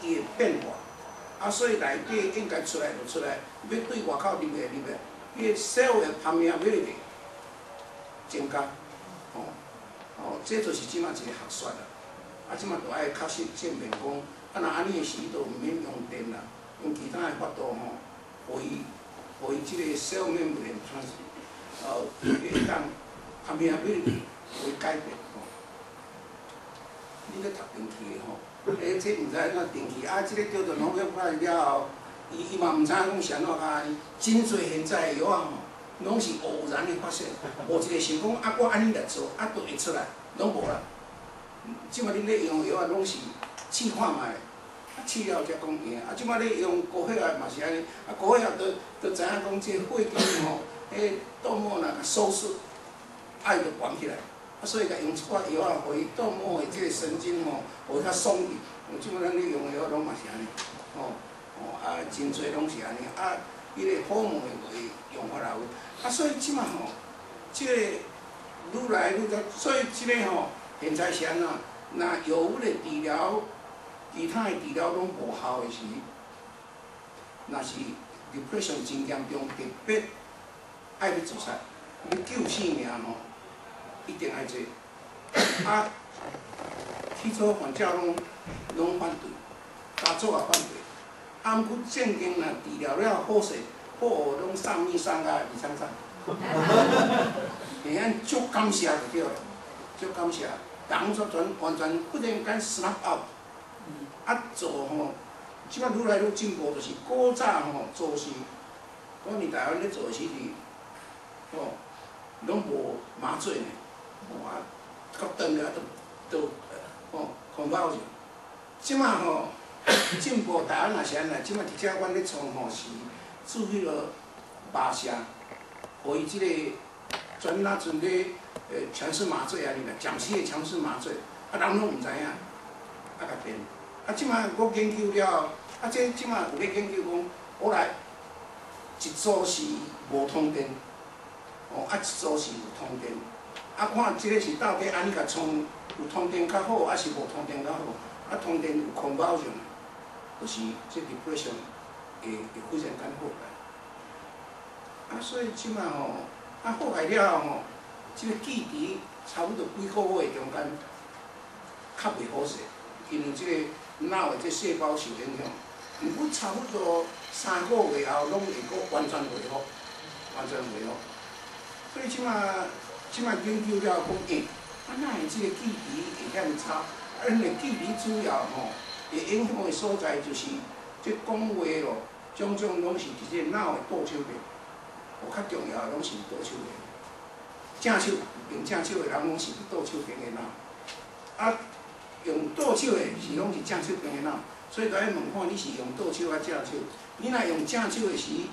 A: 伊會變化，啊，所以內底應該出來就出來，欲對外口入來入來，彼個 cell 的 permeability 增加，吼，哦，這就是這擺一個學說啦。啊，這擺就愛確實證明講，啊，若按呢的時，就毋免用電啦，用其他的法度吼，予伊這個 cell membrane trans，會當 permeability 會改變吼。你咧讀電氣的吼，欸，這毋知按怎電氣，啊，這個叫做 Nobel Prize 了後，伊嘛毋知影講是按怎較按呢，真濟現在的藥啊吼，攏是偶然的發現，無一個想講啊，我按呢來做，啊，就會出來，攏無啦。這擺恁咧用藥啊，攏是試看覓，啊試了才講贏。啊，這擺咧用高血壓嘛是按呢，啊高血壓都都知影講這個血管吼，彼動脈若共收縮，愛就懸起來，啊所以共用一寡藥啊，予伊動脈的這個神經吼，予伊較鬆去。這擺咱咧用的藥攏嘛是按呢，吼，吼啊真濟攏是按呢，啊，彼個荷爾蒙的用法也有，啊所以這擺吼，這個愈來愈較，所以這個吼。現在是按怎？若藥物的治療，其他的治療攏無效的時，若是 depression 真嚴重，特別愛欲自殺，欲救性命吼，一定愛做。啊，起初患者攏反對，家屬也反對。啊，毋過正經若治療了好勢，好攏送物送甲二三三，會按足感謝就對了，足感謝。人煞全完全忽然間 snap out，啊做吼，這擺愈來愈進步，就是古早吼做事，我佇台灣咧做的時陣，吼，攏無麻醉呢，吼啊，到斷了都都吼 convulsion。這擺吼進步，台灣也是按呢，這擺佇遮阮咧創吼是做彼個麻射，予伊這個全那陣咧。強制麻醉按呢啦，暫時的強制麻醉，啊人攏毋知影，啊共電，啊這擺我研究了後，啊這這擺有咧研究講，我來一組是無通電，哦啊一組是有通電，啊看這個是到底按呢共創有通電較好，還是無通電較好？啊通電有 convulsion，就是這 depression 會忽然間好來，啊所以這擺吼，啊好來了後吼。這個記憶差不多幾個月中間，較袂好勢，因為這個腦的這細胞受影響。毋過差不多3個月後，攏會閣完全恢復，完全恢復。所以這擺這擺研究了講，欸，啊哪會這個記憶會遐爾差？啊，因為記憶主要吼，會影響的所在就是這講話咯，種種攏是佇這個腦的倒手邊，有較重要的攏是倒手邊。正手用正手的人攏是倒手邊的腦，啊，用倒手的是攏是正手邊的腦，所以就愛問看你是用倒手抑正手。你若用正手的時，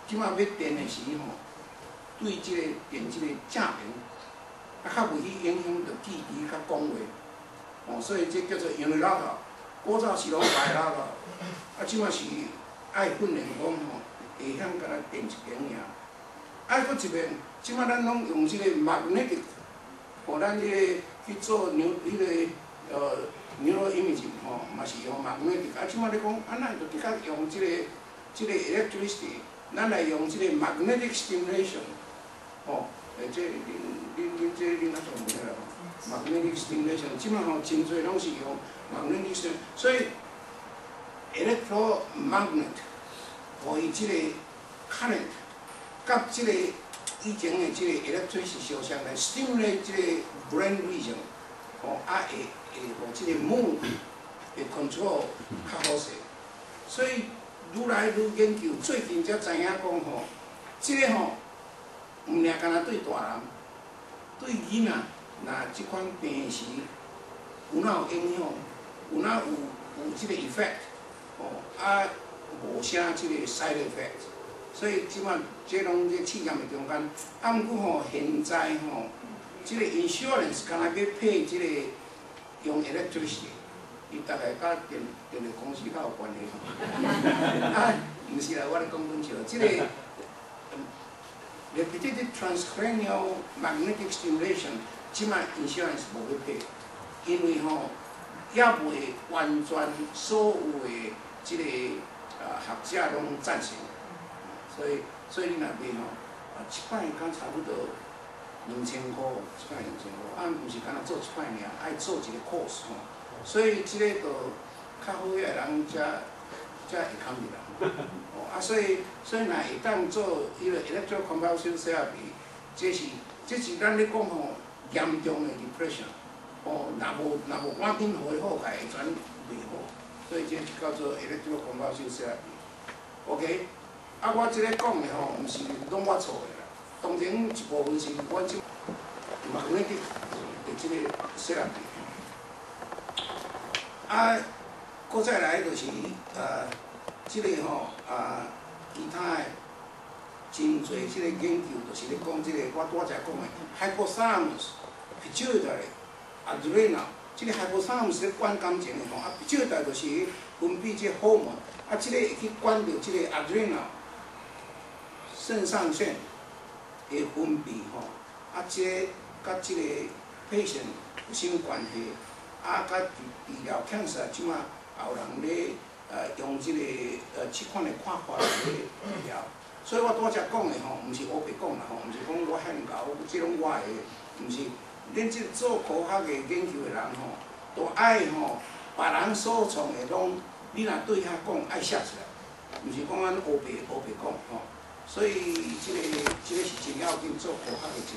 A: 這擺欲電的時吼，對這個電這個正邊，啊，較袂去影響著記憶佮講話，哦，所以這叫做 unilateral。古早是攏 bilateral，啊，這擺是愛訓練講吼，會曉干焦電一邊爾。啊，閣一邊，這擺咱攏用這個 magnetic，吼，咱這個去做牛彼個neuroimaging 吼，嘛是用 magnetic。啊，這擺咧講，啊，哪會就直接用這個 electricity，咱來用這個 magnetic stimulation，吼，這恁這恁較專門啦吼，magnetic stimulation，這擺吼真濟攏是用 magnetic stimulation，所以 electromagnet，予伊這個 current。佮這個以前的這個 electric 是相像來 stimulate 這個 brain region，吼，啊會予這個 mood 會 control 較好勢。所以愈來愈研究，最近才知影講吼，這個吼，毋爾干焦對大人，對囡仔，若這款病時有哪有影響，有哪有這個 effect，吼，啊無啥這個 side effect。所以這擺這攏咧試驗的中間，啊，毋過吼，現在吼，這個 insurance 敢若欲配這個用 electricity，伊大概佮電力公司較有關係。啊，毋是啦，我咧講阮笑，這個 repetitive transcranial magnetic stimulation，這擺 insurance 無欲配，因為吼，猶未完全所有的這個學者攏贊成。所以你若買吼，啊，一擺敢差不多2000箍，一擺2000箍，啊，毋是干焦做一擺爾，愛做一個 course 吼。所以這個就較好個人才會堪入來。哦，啊，所以若會當做彼個 electroconvulsive therapy，這是咱咧講吼嚴重的 depression，哦，若無趕緊予伊好起來，會轉袂好。所以這叫做 electroconvulsive therapy。OK。啊，我這個講的吼，毋是攏我錯的啦。當然一部分是阮這 magnetic 的這個 therapy。啊，閣再來就是這個吼啊，其他的真濟這個研究，就是咧講這個我拄仔才講的 hypothalamus、pituitary、adrenal，這個 hypothalamus 咧管感情的吼，啊，pituitary 就是分泌這個荷爾蒙，啊，這個會去管著這個 adrenal。腎上腺的分泌吼，啊，這個佮這個 patient 有啥物關係？啊，佮治療 cancer 這馬也有人咧用這個這款的看法來咧治療。所以我拄才講的吼，毋是烏白講啦吼，毋是講我遐爾𠢕，這攏我的，毋是。恁這做科學的研究的人吼，都愛吼，別人所創的攏，你若對遐講愛寫出來，毋是講按烏白烏白講吼。所以這個是真要緊做科學的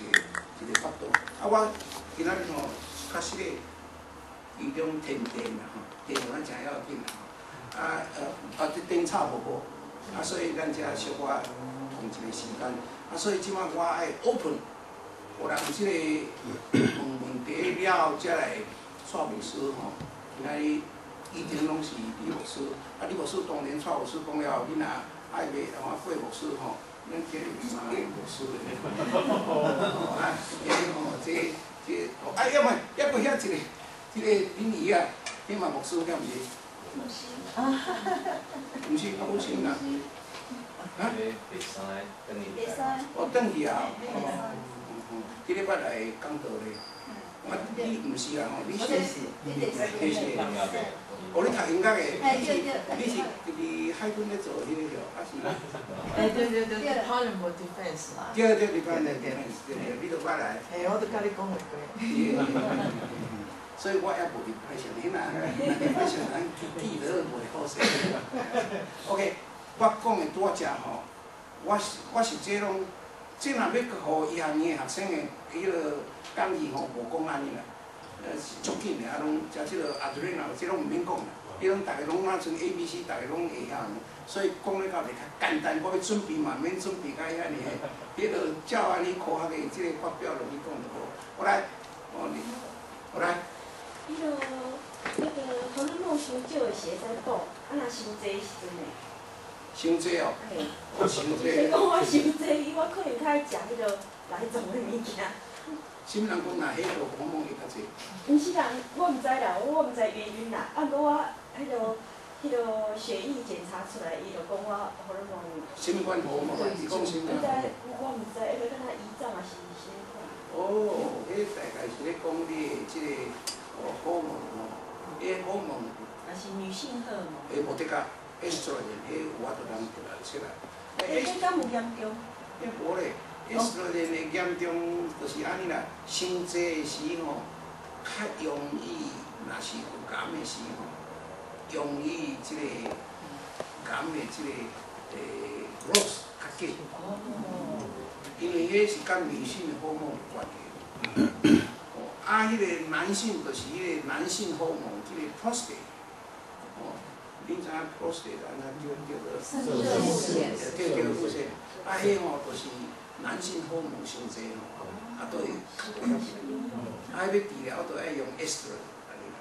A: 一個角度。啊，我今仔日吼，確實咧，其中停電啦吼，電咱誠要緊啦吼。啊這電插無好，啊，所以咱才小可空一個時間。啊，所以這擺我愛 open，有人有這個問問題了後，才來蔡牧師吼。今仔日以前攏是李牧師，啊，李牧師當然蔡牧師講了後，你若愛袂換郭牧師吼，咱今日有三個牧師咧。啊，今日吼，這，啊，要毋抑閣遐一個，這個林姨啊，你嘛牧師敢毋是？
D: 牧師。
A: 毋是，啊，有先啦。啊？
B: 袂使轉去。
D: 袂使。
A: 哦，轉去啊！哦，這禮拜來講道咧。啊，你毋是啊吼，你是？你是。哦，你讀音樂的，你是佇海軍咧做彼個著，還是？
I: 哎，對對對，Department of Defense 啦。
A: 對對，Department of Defense，對對，你都捌來。
I: 嘿，我都佮你講過。
A: 所以我也無 depression，你若 depression，咱記得袂好勢。OK，我講的拄仔遮吼，我是這攏，這若欲予醫學院的學生的彼個講義吼，無講按呢啦，是足緊的，啊攏食這個 adrenal，這攏毋免講啦，彼攏逐个攏若像 A、B、C，逐个攏會曉，所以講咧到會較簡單。我欲準備嘛，免準備甲遐爾個，彼個照按呢科學的這個發表落去講就好。我來，哦你，我來。
G: 彼個那個荷爾蒙傷少的是會使補，啊若傷濟時陣呢？
A: 傷濟哦。
G: 嘿。
A: 傷濟。
G: 講我傷濟，我可能較愛食彼個內臟的物件。
A: 啥物人講若彼個荷爾蒙會較濟？
G: 毋是人，我毋知啦，我毋知原因啦。啊，毋過我彼個血液檢查出來，伊就講我荷爾蒙。
A: 啥物款荷爾蒙？伊講啥物？
G: 毋知，我毋知，彼個敢若胰臟抑是啥物款？
A: 哦，彼大概是咧講你的這個哦荷爾蒙吼，彼荷爾蒙。
D: 抑是女性荷爾蒙。
A: 彼無得甲，estrogen，彼有法度人就來出來。
D: 欸，這敢有嚴重？
A: 彼無咧，estrogen 的嚴重就是按呢啦，傷濟的時吼，較容易，若是有癌的時吼，容易這個癌的這個growth 較緊。因為彼是佮女性的荷爾蒙有關係。哦，啊，彼個男性就是彼個男性荷爾蒙，這個 prostate。哦，恁知影 prostate 按怎叫做？
E: 攝護腺。
A: 對對，護腺。啊，彼吼就是男性荷爾蒙傷濟吼，啊，都會較危險。啊，欲治療都愛用 estrogen 按呢啦。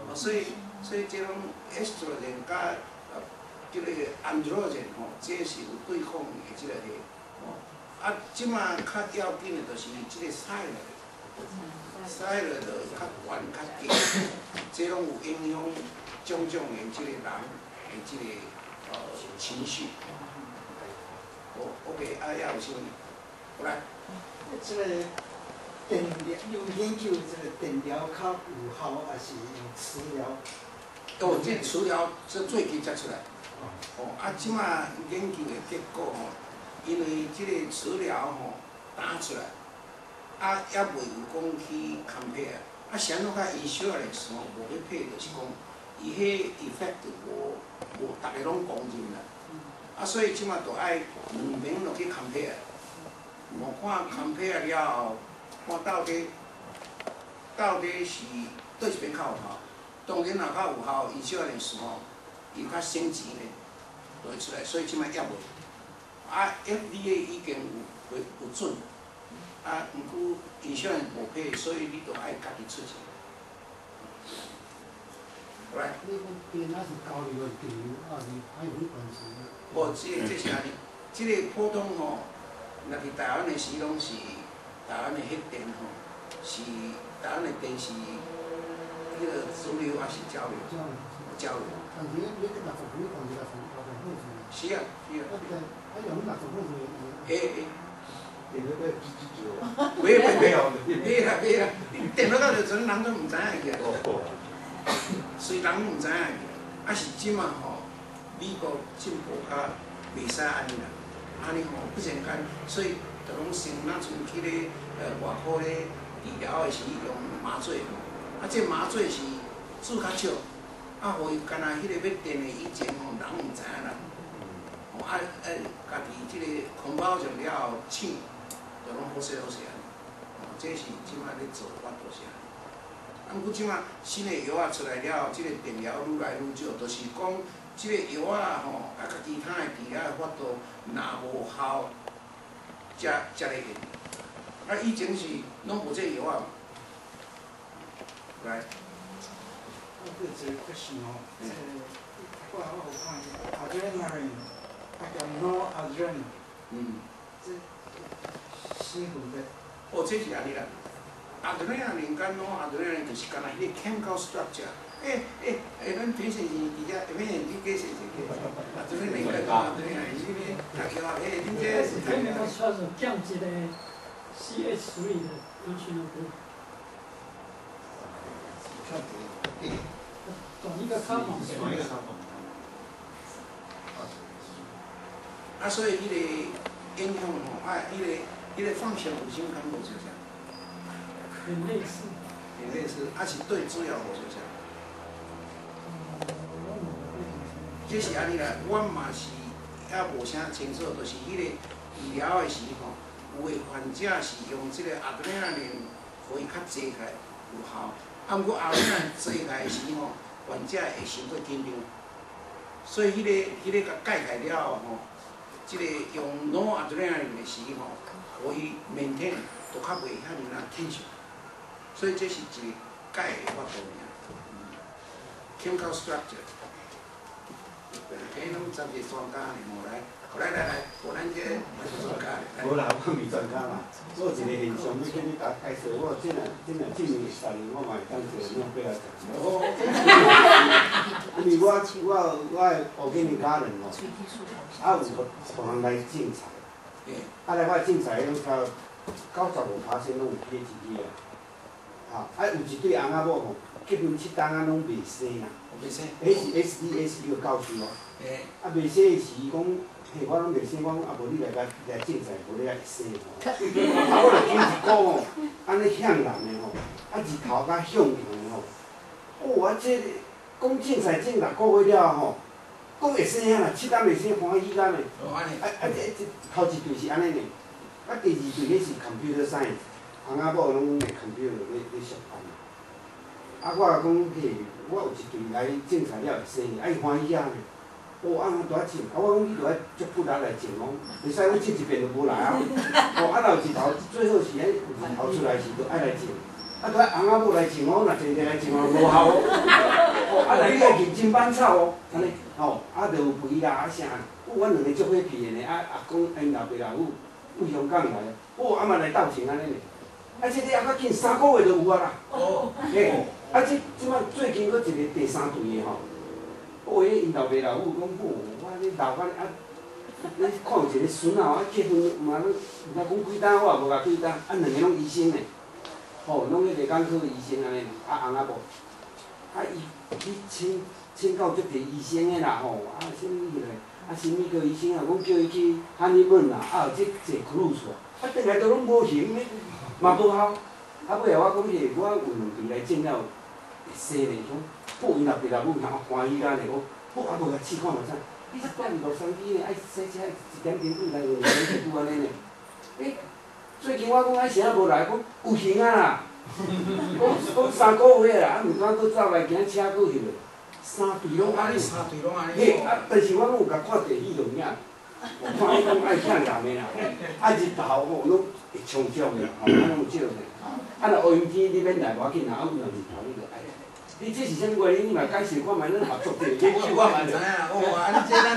A: 哦，所以這種 estrogen 佮這個 androgen 吼，這是有對抗的這個貨。哦，啊，這馬較要緊的就是這個 thyroid，thyroid 就較懸較低，這攏有影響種種的這個人的這個情緒。好，OK，啊，還有啥物？過來。
F: 這個電療有研究，這個電療較有效，還是用磁療？
A: 哦，這磁療是最近才出來。哦，啊，這馬研究的結果吼，因為這個磁療吼打出來，啊，猶未有講去 compare，啊，是按怎較 insurance 吼無去配，就是講伊彼 effect 無逐个攏公認啦。啊，所以這馬就愛兩邊落去 compare，無看 compare 了後，看到底是佗一邊較有效。當然若較有效，insurance 吼，伊較省錢咧，就會出來，所以這馬猶未。啊，FDA 已經有准，啊，毋過 insurance 無批，所以你著愛家己出錢。來。
H: 你講電啊是交流還是電流啊？是還有啥關係？
A: 無，這是按呢，這個普通吼，若佇台灣的時攏是台灣的核電吼，是台灣的電是彼個直流還是交流？交流。
H: 但是你60幾公里60赫茲。
A: 是啊，是啊。
H: 啊，用60赫茲。
A: 會會。
B: 電腦在吱吱叫。
A: 袂袂袂，袂啦袂啦，電腦到時陣人都毋知影去啊。雖人毋知影去，啊是這馬吼，美國進步較袂使按呢啦，按呢吼不然間，所以就攏先若像去咧外科咧治療的時用麻醉吼，啊這麻醉是注較少，啊予伊干焦彼個欲電的以前吼，人毋知影啦，吼啊啊家己這個 convulsion 了後醒，就攏好勢好勢按呢，吼這是這馬咧做法就是按呢。啊，毋過這馬新的藥仔出來了後，這個電療愈來愈少，就是講這個藥仔吼，啊，佮其他的治療的法度若無效，才咧用。啊，以前是攏無這個藥仔嘛。來。
F: 我有一個 question 哦，這個我有看 adrenaline，啊叫 noradrenaline，這啥分別？
A: 哦，這是按呢啦。adrenaline 佮 noradrenaline 就是干焦彼個 chemical structure。咱平時是佇遮，免去解釋一下。adrenaline 佮 noradrenaline 是啥物？讀藥啊，恁這是。
H: chemical structure 降一個 CH3 的 functional group。同一個 carbon。
C: 同一個 carbon。
A: 啊，所以彼個影響吼，啊，彼個放線有啥物敢無相像？
H: 很類似。
A: 很類似，啊是對主要無相像。這是按呢啦，我嘛是猶無啥清楚，就是彼個治療的時吼，有的患者是用這個 adrenaline 予伊較濟起來有效，啊，毋過 adrenaline 濟起來的時吼，患者會傷過緊張，所以彼個共改起來了後吼，這個用 noradrenaline 的時吼，予伊 maintain 就較袂遐爾仔 tension，所以這是一個改的法度爾。Chemical structure。彼攏專業專家呢，無來，來來來，無咱這嘛是專家。
F: 無啦，我毋是專家啦。我有一個現象，欲叫你共解釋。我這若這若證明會實，我嘛會當做諾貝爾獎。因為我的organic garden 吼，啊有予人來種菜，啊來我種菜，攏差95%攏有 PhD 啊。吼，啊有一對翁仔某吼，結婚7冬仔攏袂生啦。
A: 袂生。
F: 彼是 SDS 個教授哦。啊，袂生的時，伊講，嘿，我攏袂生，我講啊，無你來共來種菜，無你愛生吼。啊，我就揀一股吼，按呢向南的吼，啊日頭較向陽的吼。哦，啊這講種菜種6個月了後吼，講會生啊啦，7冬袂生歡喜甲呢。啊啊，這頭一對是按呢呢，啊，第二队彼是 computer science，翁仔某攏用 computer 咧上班。啊，我讲嘿，我有一队來種菜了會洗，啊伊歡喜啊呢。哦，啊，拄愛種，啊，我講你著愛足骨力來種哦，袂使講種一遍就無來啊。哦，啊，若有日頭，最好是彼日頭出來時就愛來種。啊，著愛翁仔某來種哦，若一個來種哦，無效哦。哦，啊，來你愛認真挽草哦，按呢，吼，啊，就有肥啦，啊啥，有阮兩個足好皮的呢，啊，阿公𪜶老爸老母對香港來，哦，啊嘛來鬥種按呢呢。啊，這個猶較緊，3個月就有啊啦。哦。嘿，啊，這這擺最近閣一個第三隊的吼。哦，彼𪜶老爸老母講，哦，我咧老安啊，你看有一個孫仔啊，結婚嘛，毋知講幾冬，我也無共幾冬，啊，兩个攏醫生呢，吼，攏彼個眼科醫生按呢，啊，翁仔某，啊，伊去請請到足濟醫生的啦，吼，啊，啥物彼个，啊，啥物科醫生啊，講叫伊去 honeymoon 啦，啊，或者坐 cruise 啊，轉來都攏無閒，嘛無效，啊，尾後我講彼個，我有兩隊來種了會生咧，伊講。好，𪜶老爸老母若歡喜啦咧，講好啊，無共試看嘛啥？你這蹛佇洛杉磯呢，愛駛車一點鐘轉來2點幾按呢呢？欸，最近我講啊，啥無來，講有閒啊啦，講講3個月啦，啊毋敢閣走來，驚車閣彼落，三隊攏按呢，
A: 三隊攏按呢。
F: 嘿，啊，但是我攏有共看地理錄影，看伊講愛向南的啦，啊日頭吼攏會充足的，吼，啊攏有照的，啊若烏陰天你免來無要緊啦，啊有日頭你就愛來。你這是啥物原因？你嘛解釋看覓，咱合作者去
A: 我嘛知影，哦，啊，你這咱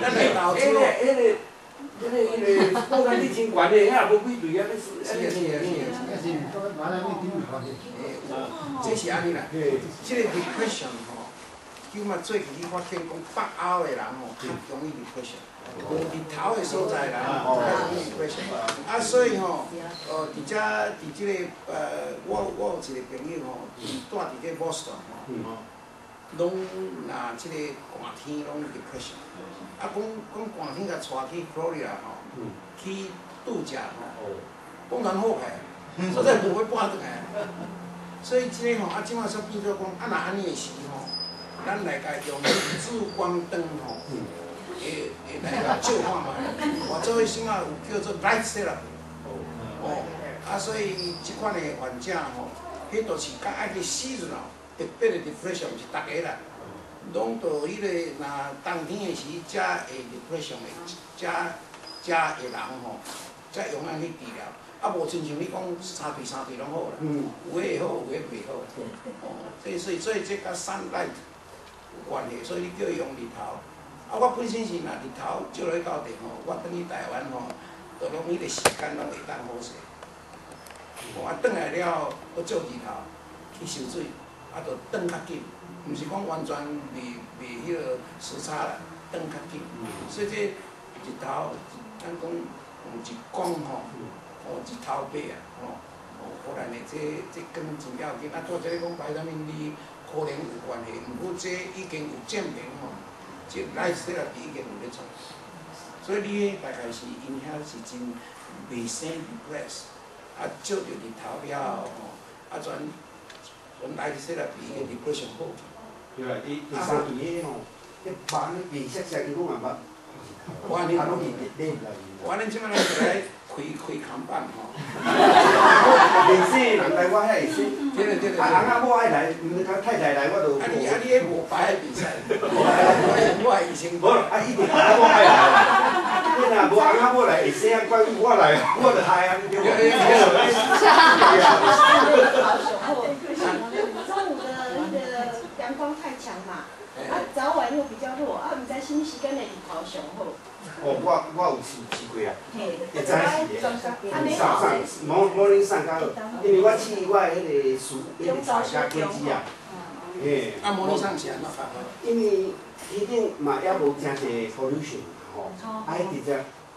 A: 咱來投資。
F: 彼个，報單你真懸的，遐也無幾隊啊，欲
A: 是啊是啊是啊，
B: 是，馬來那頂有
A: 這是按呢啦，這個 depression 吼，叫嘛最近去發現講北歐的人吼較容易 depression，無日頭的所在人吼較容易 depression。啊，所以吼，佇遮佇這個我有一個朋友吼，伊住佇這 Boston 吼，攏若這個寒天攏 depression。啊，講講寒天共帶去 Florida 吼，去度假吼，講咱好起，所在無欲搬轉來。所以這个吼，啊，這擺煞變做講，啊，若按呢的時吼，咱來共用紫光燈吼，會會來共照看覓。我做彼先仔有叫做 light therapy，哦，啊，所以這款的患者吼，彼都是較愛去 seasonal 特別的 depression 是逐个啦，攏到彼個若冬天的時，才會 depression 的，才才的人吼，才用按呢治療。啊，無親像你講三隊三隊攏好啦，有的會好，有的袂好。哦，這所以所以這佮 sunlight 有關係，所以你叫伊用日頭。啊，我本身是若日頭照落去到地吼，我轉去台灣吼，就攏彼個時間攏會當好勢。哦，啊，轉來了後，閣照日頭去泅水，啊，就轉較緊，毋是講完全袂袂彼個時差啦，轉較緊。所以這日頭，咱講用日光吼。哦，日頭白啊，吼，哦，予咱的這這光真要緊。啊，拄才你講維他命 D 可能有關係，毋過這已經有證明吼，這 light therapy 已經有咧做。所以你彼大概是𪜶遐是真袂生 depress，啊，照著日頭了後吼，啊，全全 light therapy 已經 depression 好。
F: 對啦，伊第三隊彼吼，彼肉呢白色色，伊講也捌。
A: 我按呢，我按呢這擺咱就來開開看板吼。
F: 袂生人來我遐會生。
A: 對對對對。
F: 啊，翁仔某愛來，毋是太太來我就。
A: 啊你啊你彼無排比賽，我醫生。
F: 無，啊一定翁仔某愛來。你若無翁仔某來會生啊，怪我來，我就害啊，你對無？
G: 中午的那個陽光太強嘛，啊早晚又比較弱，啊毋知啥物時間的日頭上好。
F: 哦，我有試試過啊，會早時的，上上 morning 上較好，因為我試我的彼個樹，彼個菜佮果子啊，嘿。
A: 啊，morning 上是按怎較好？
F: 因為彼頂嘛猶無誠濟 pollution 吼，啊，彼直接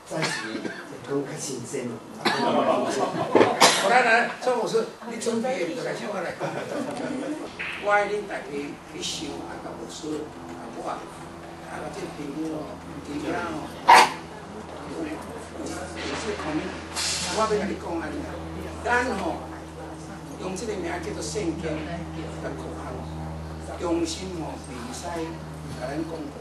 F: 早時講較新鮮。
A: 好來來，蔡牧師，你準備就來請我來講。我愛恁大家去想啊，佮牧師啊，我啊，這個朋友吼，伫遐吼，有這個 community，我欲共你講按呢啦，咱吼用這個名叫做聖經佮科學，中心吼袂使共咱講過，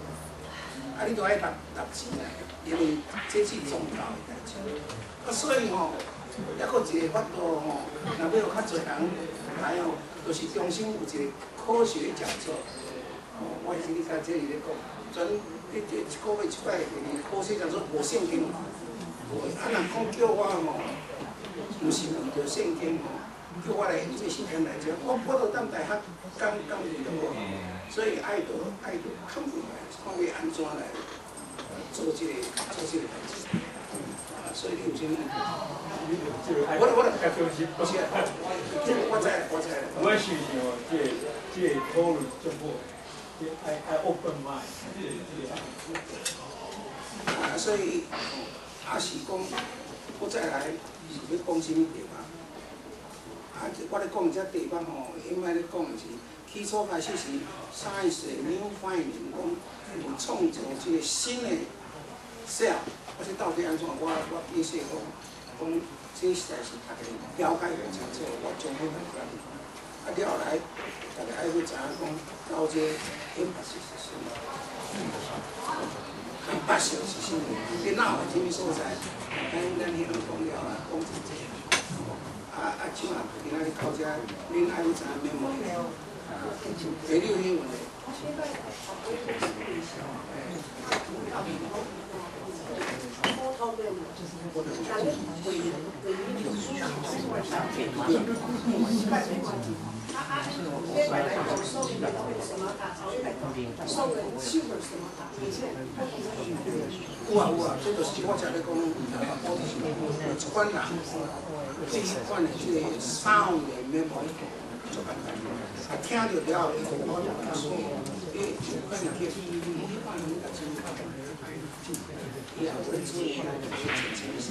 A: 啊，你都愛納納錢來，因為這是宗教的代誌。啊，所以吼，抑閣一個法度吼，若欲予較濟人來吼，就是中心有一個科學講座。哦，我是咧共這裡咧講，全你這一個月一擺，科學講座無聖經。啊，若講叫我吼，毋是為著聖經吼，叫我來用這時間來講，我都當大學講講就好。所以愛著愛著 compromise，看欲按怎來做這個代誌。啊，所以你有啥物意見？我不是，這個我知我知。
C: 我想是吼，這個討論足好，這愛愛 open mind，這個。
A: 啊，所以啊是講，我再來是欲講啥物題目？啊，我咧講這題目吼，應該咧講的是起初開始是 science new finding，講有創造這個新的 cell，我這到底按怎？我記說講，講這實在是大家了解袂清楚，我將好來講。啊，了後來大家愛欲知影講，到這 empathy 是啥物？compassion 是啥物？你哪有啥物所在？咱彼攏講了啊，講真濟。啊啊，這馬今仔日到遮，恁愛欲知影免問？欸，你有啥問題？有啊有啊，這就是我才咧講，我就是有一款人對彼款的這個 sound 的 memory 足簡單，啊聽著了後，伊就我就甲說，欸，有款人去，彼款人甲真伊也有咧注意，就是真清楚。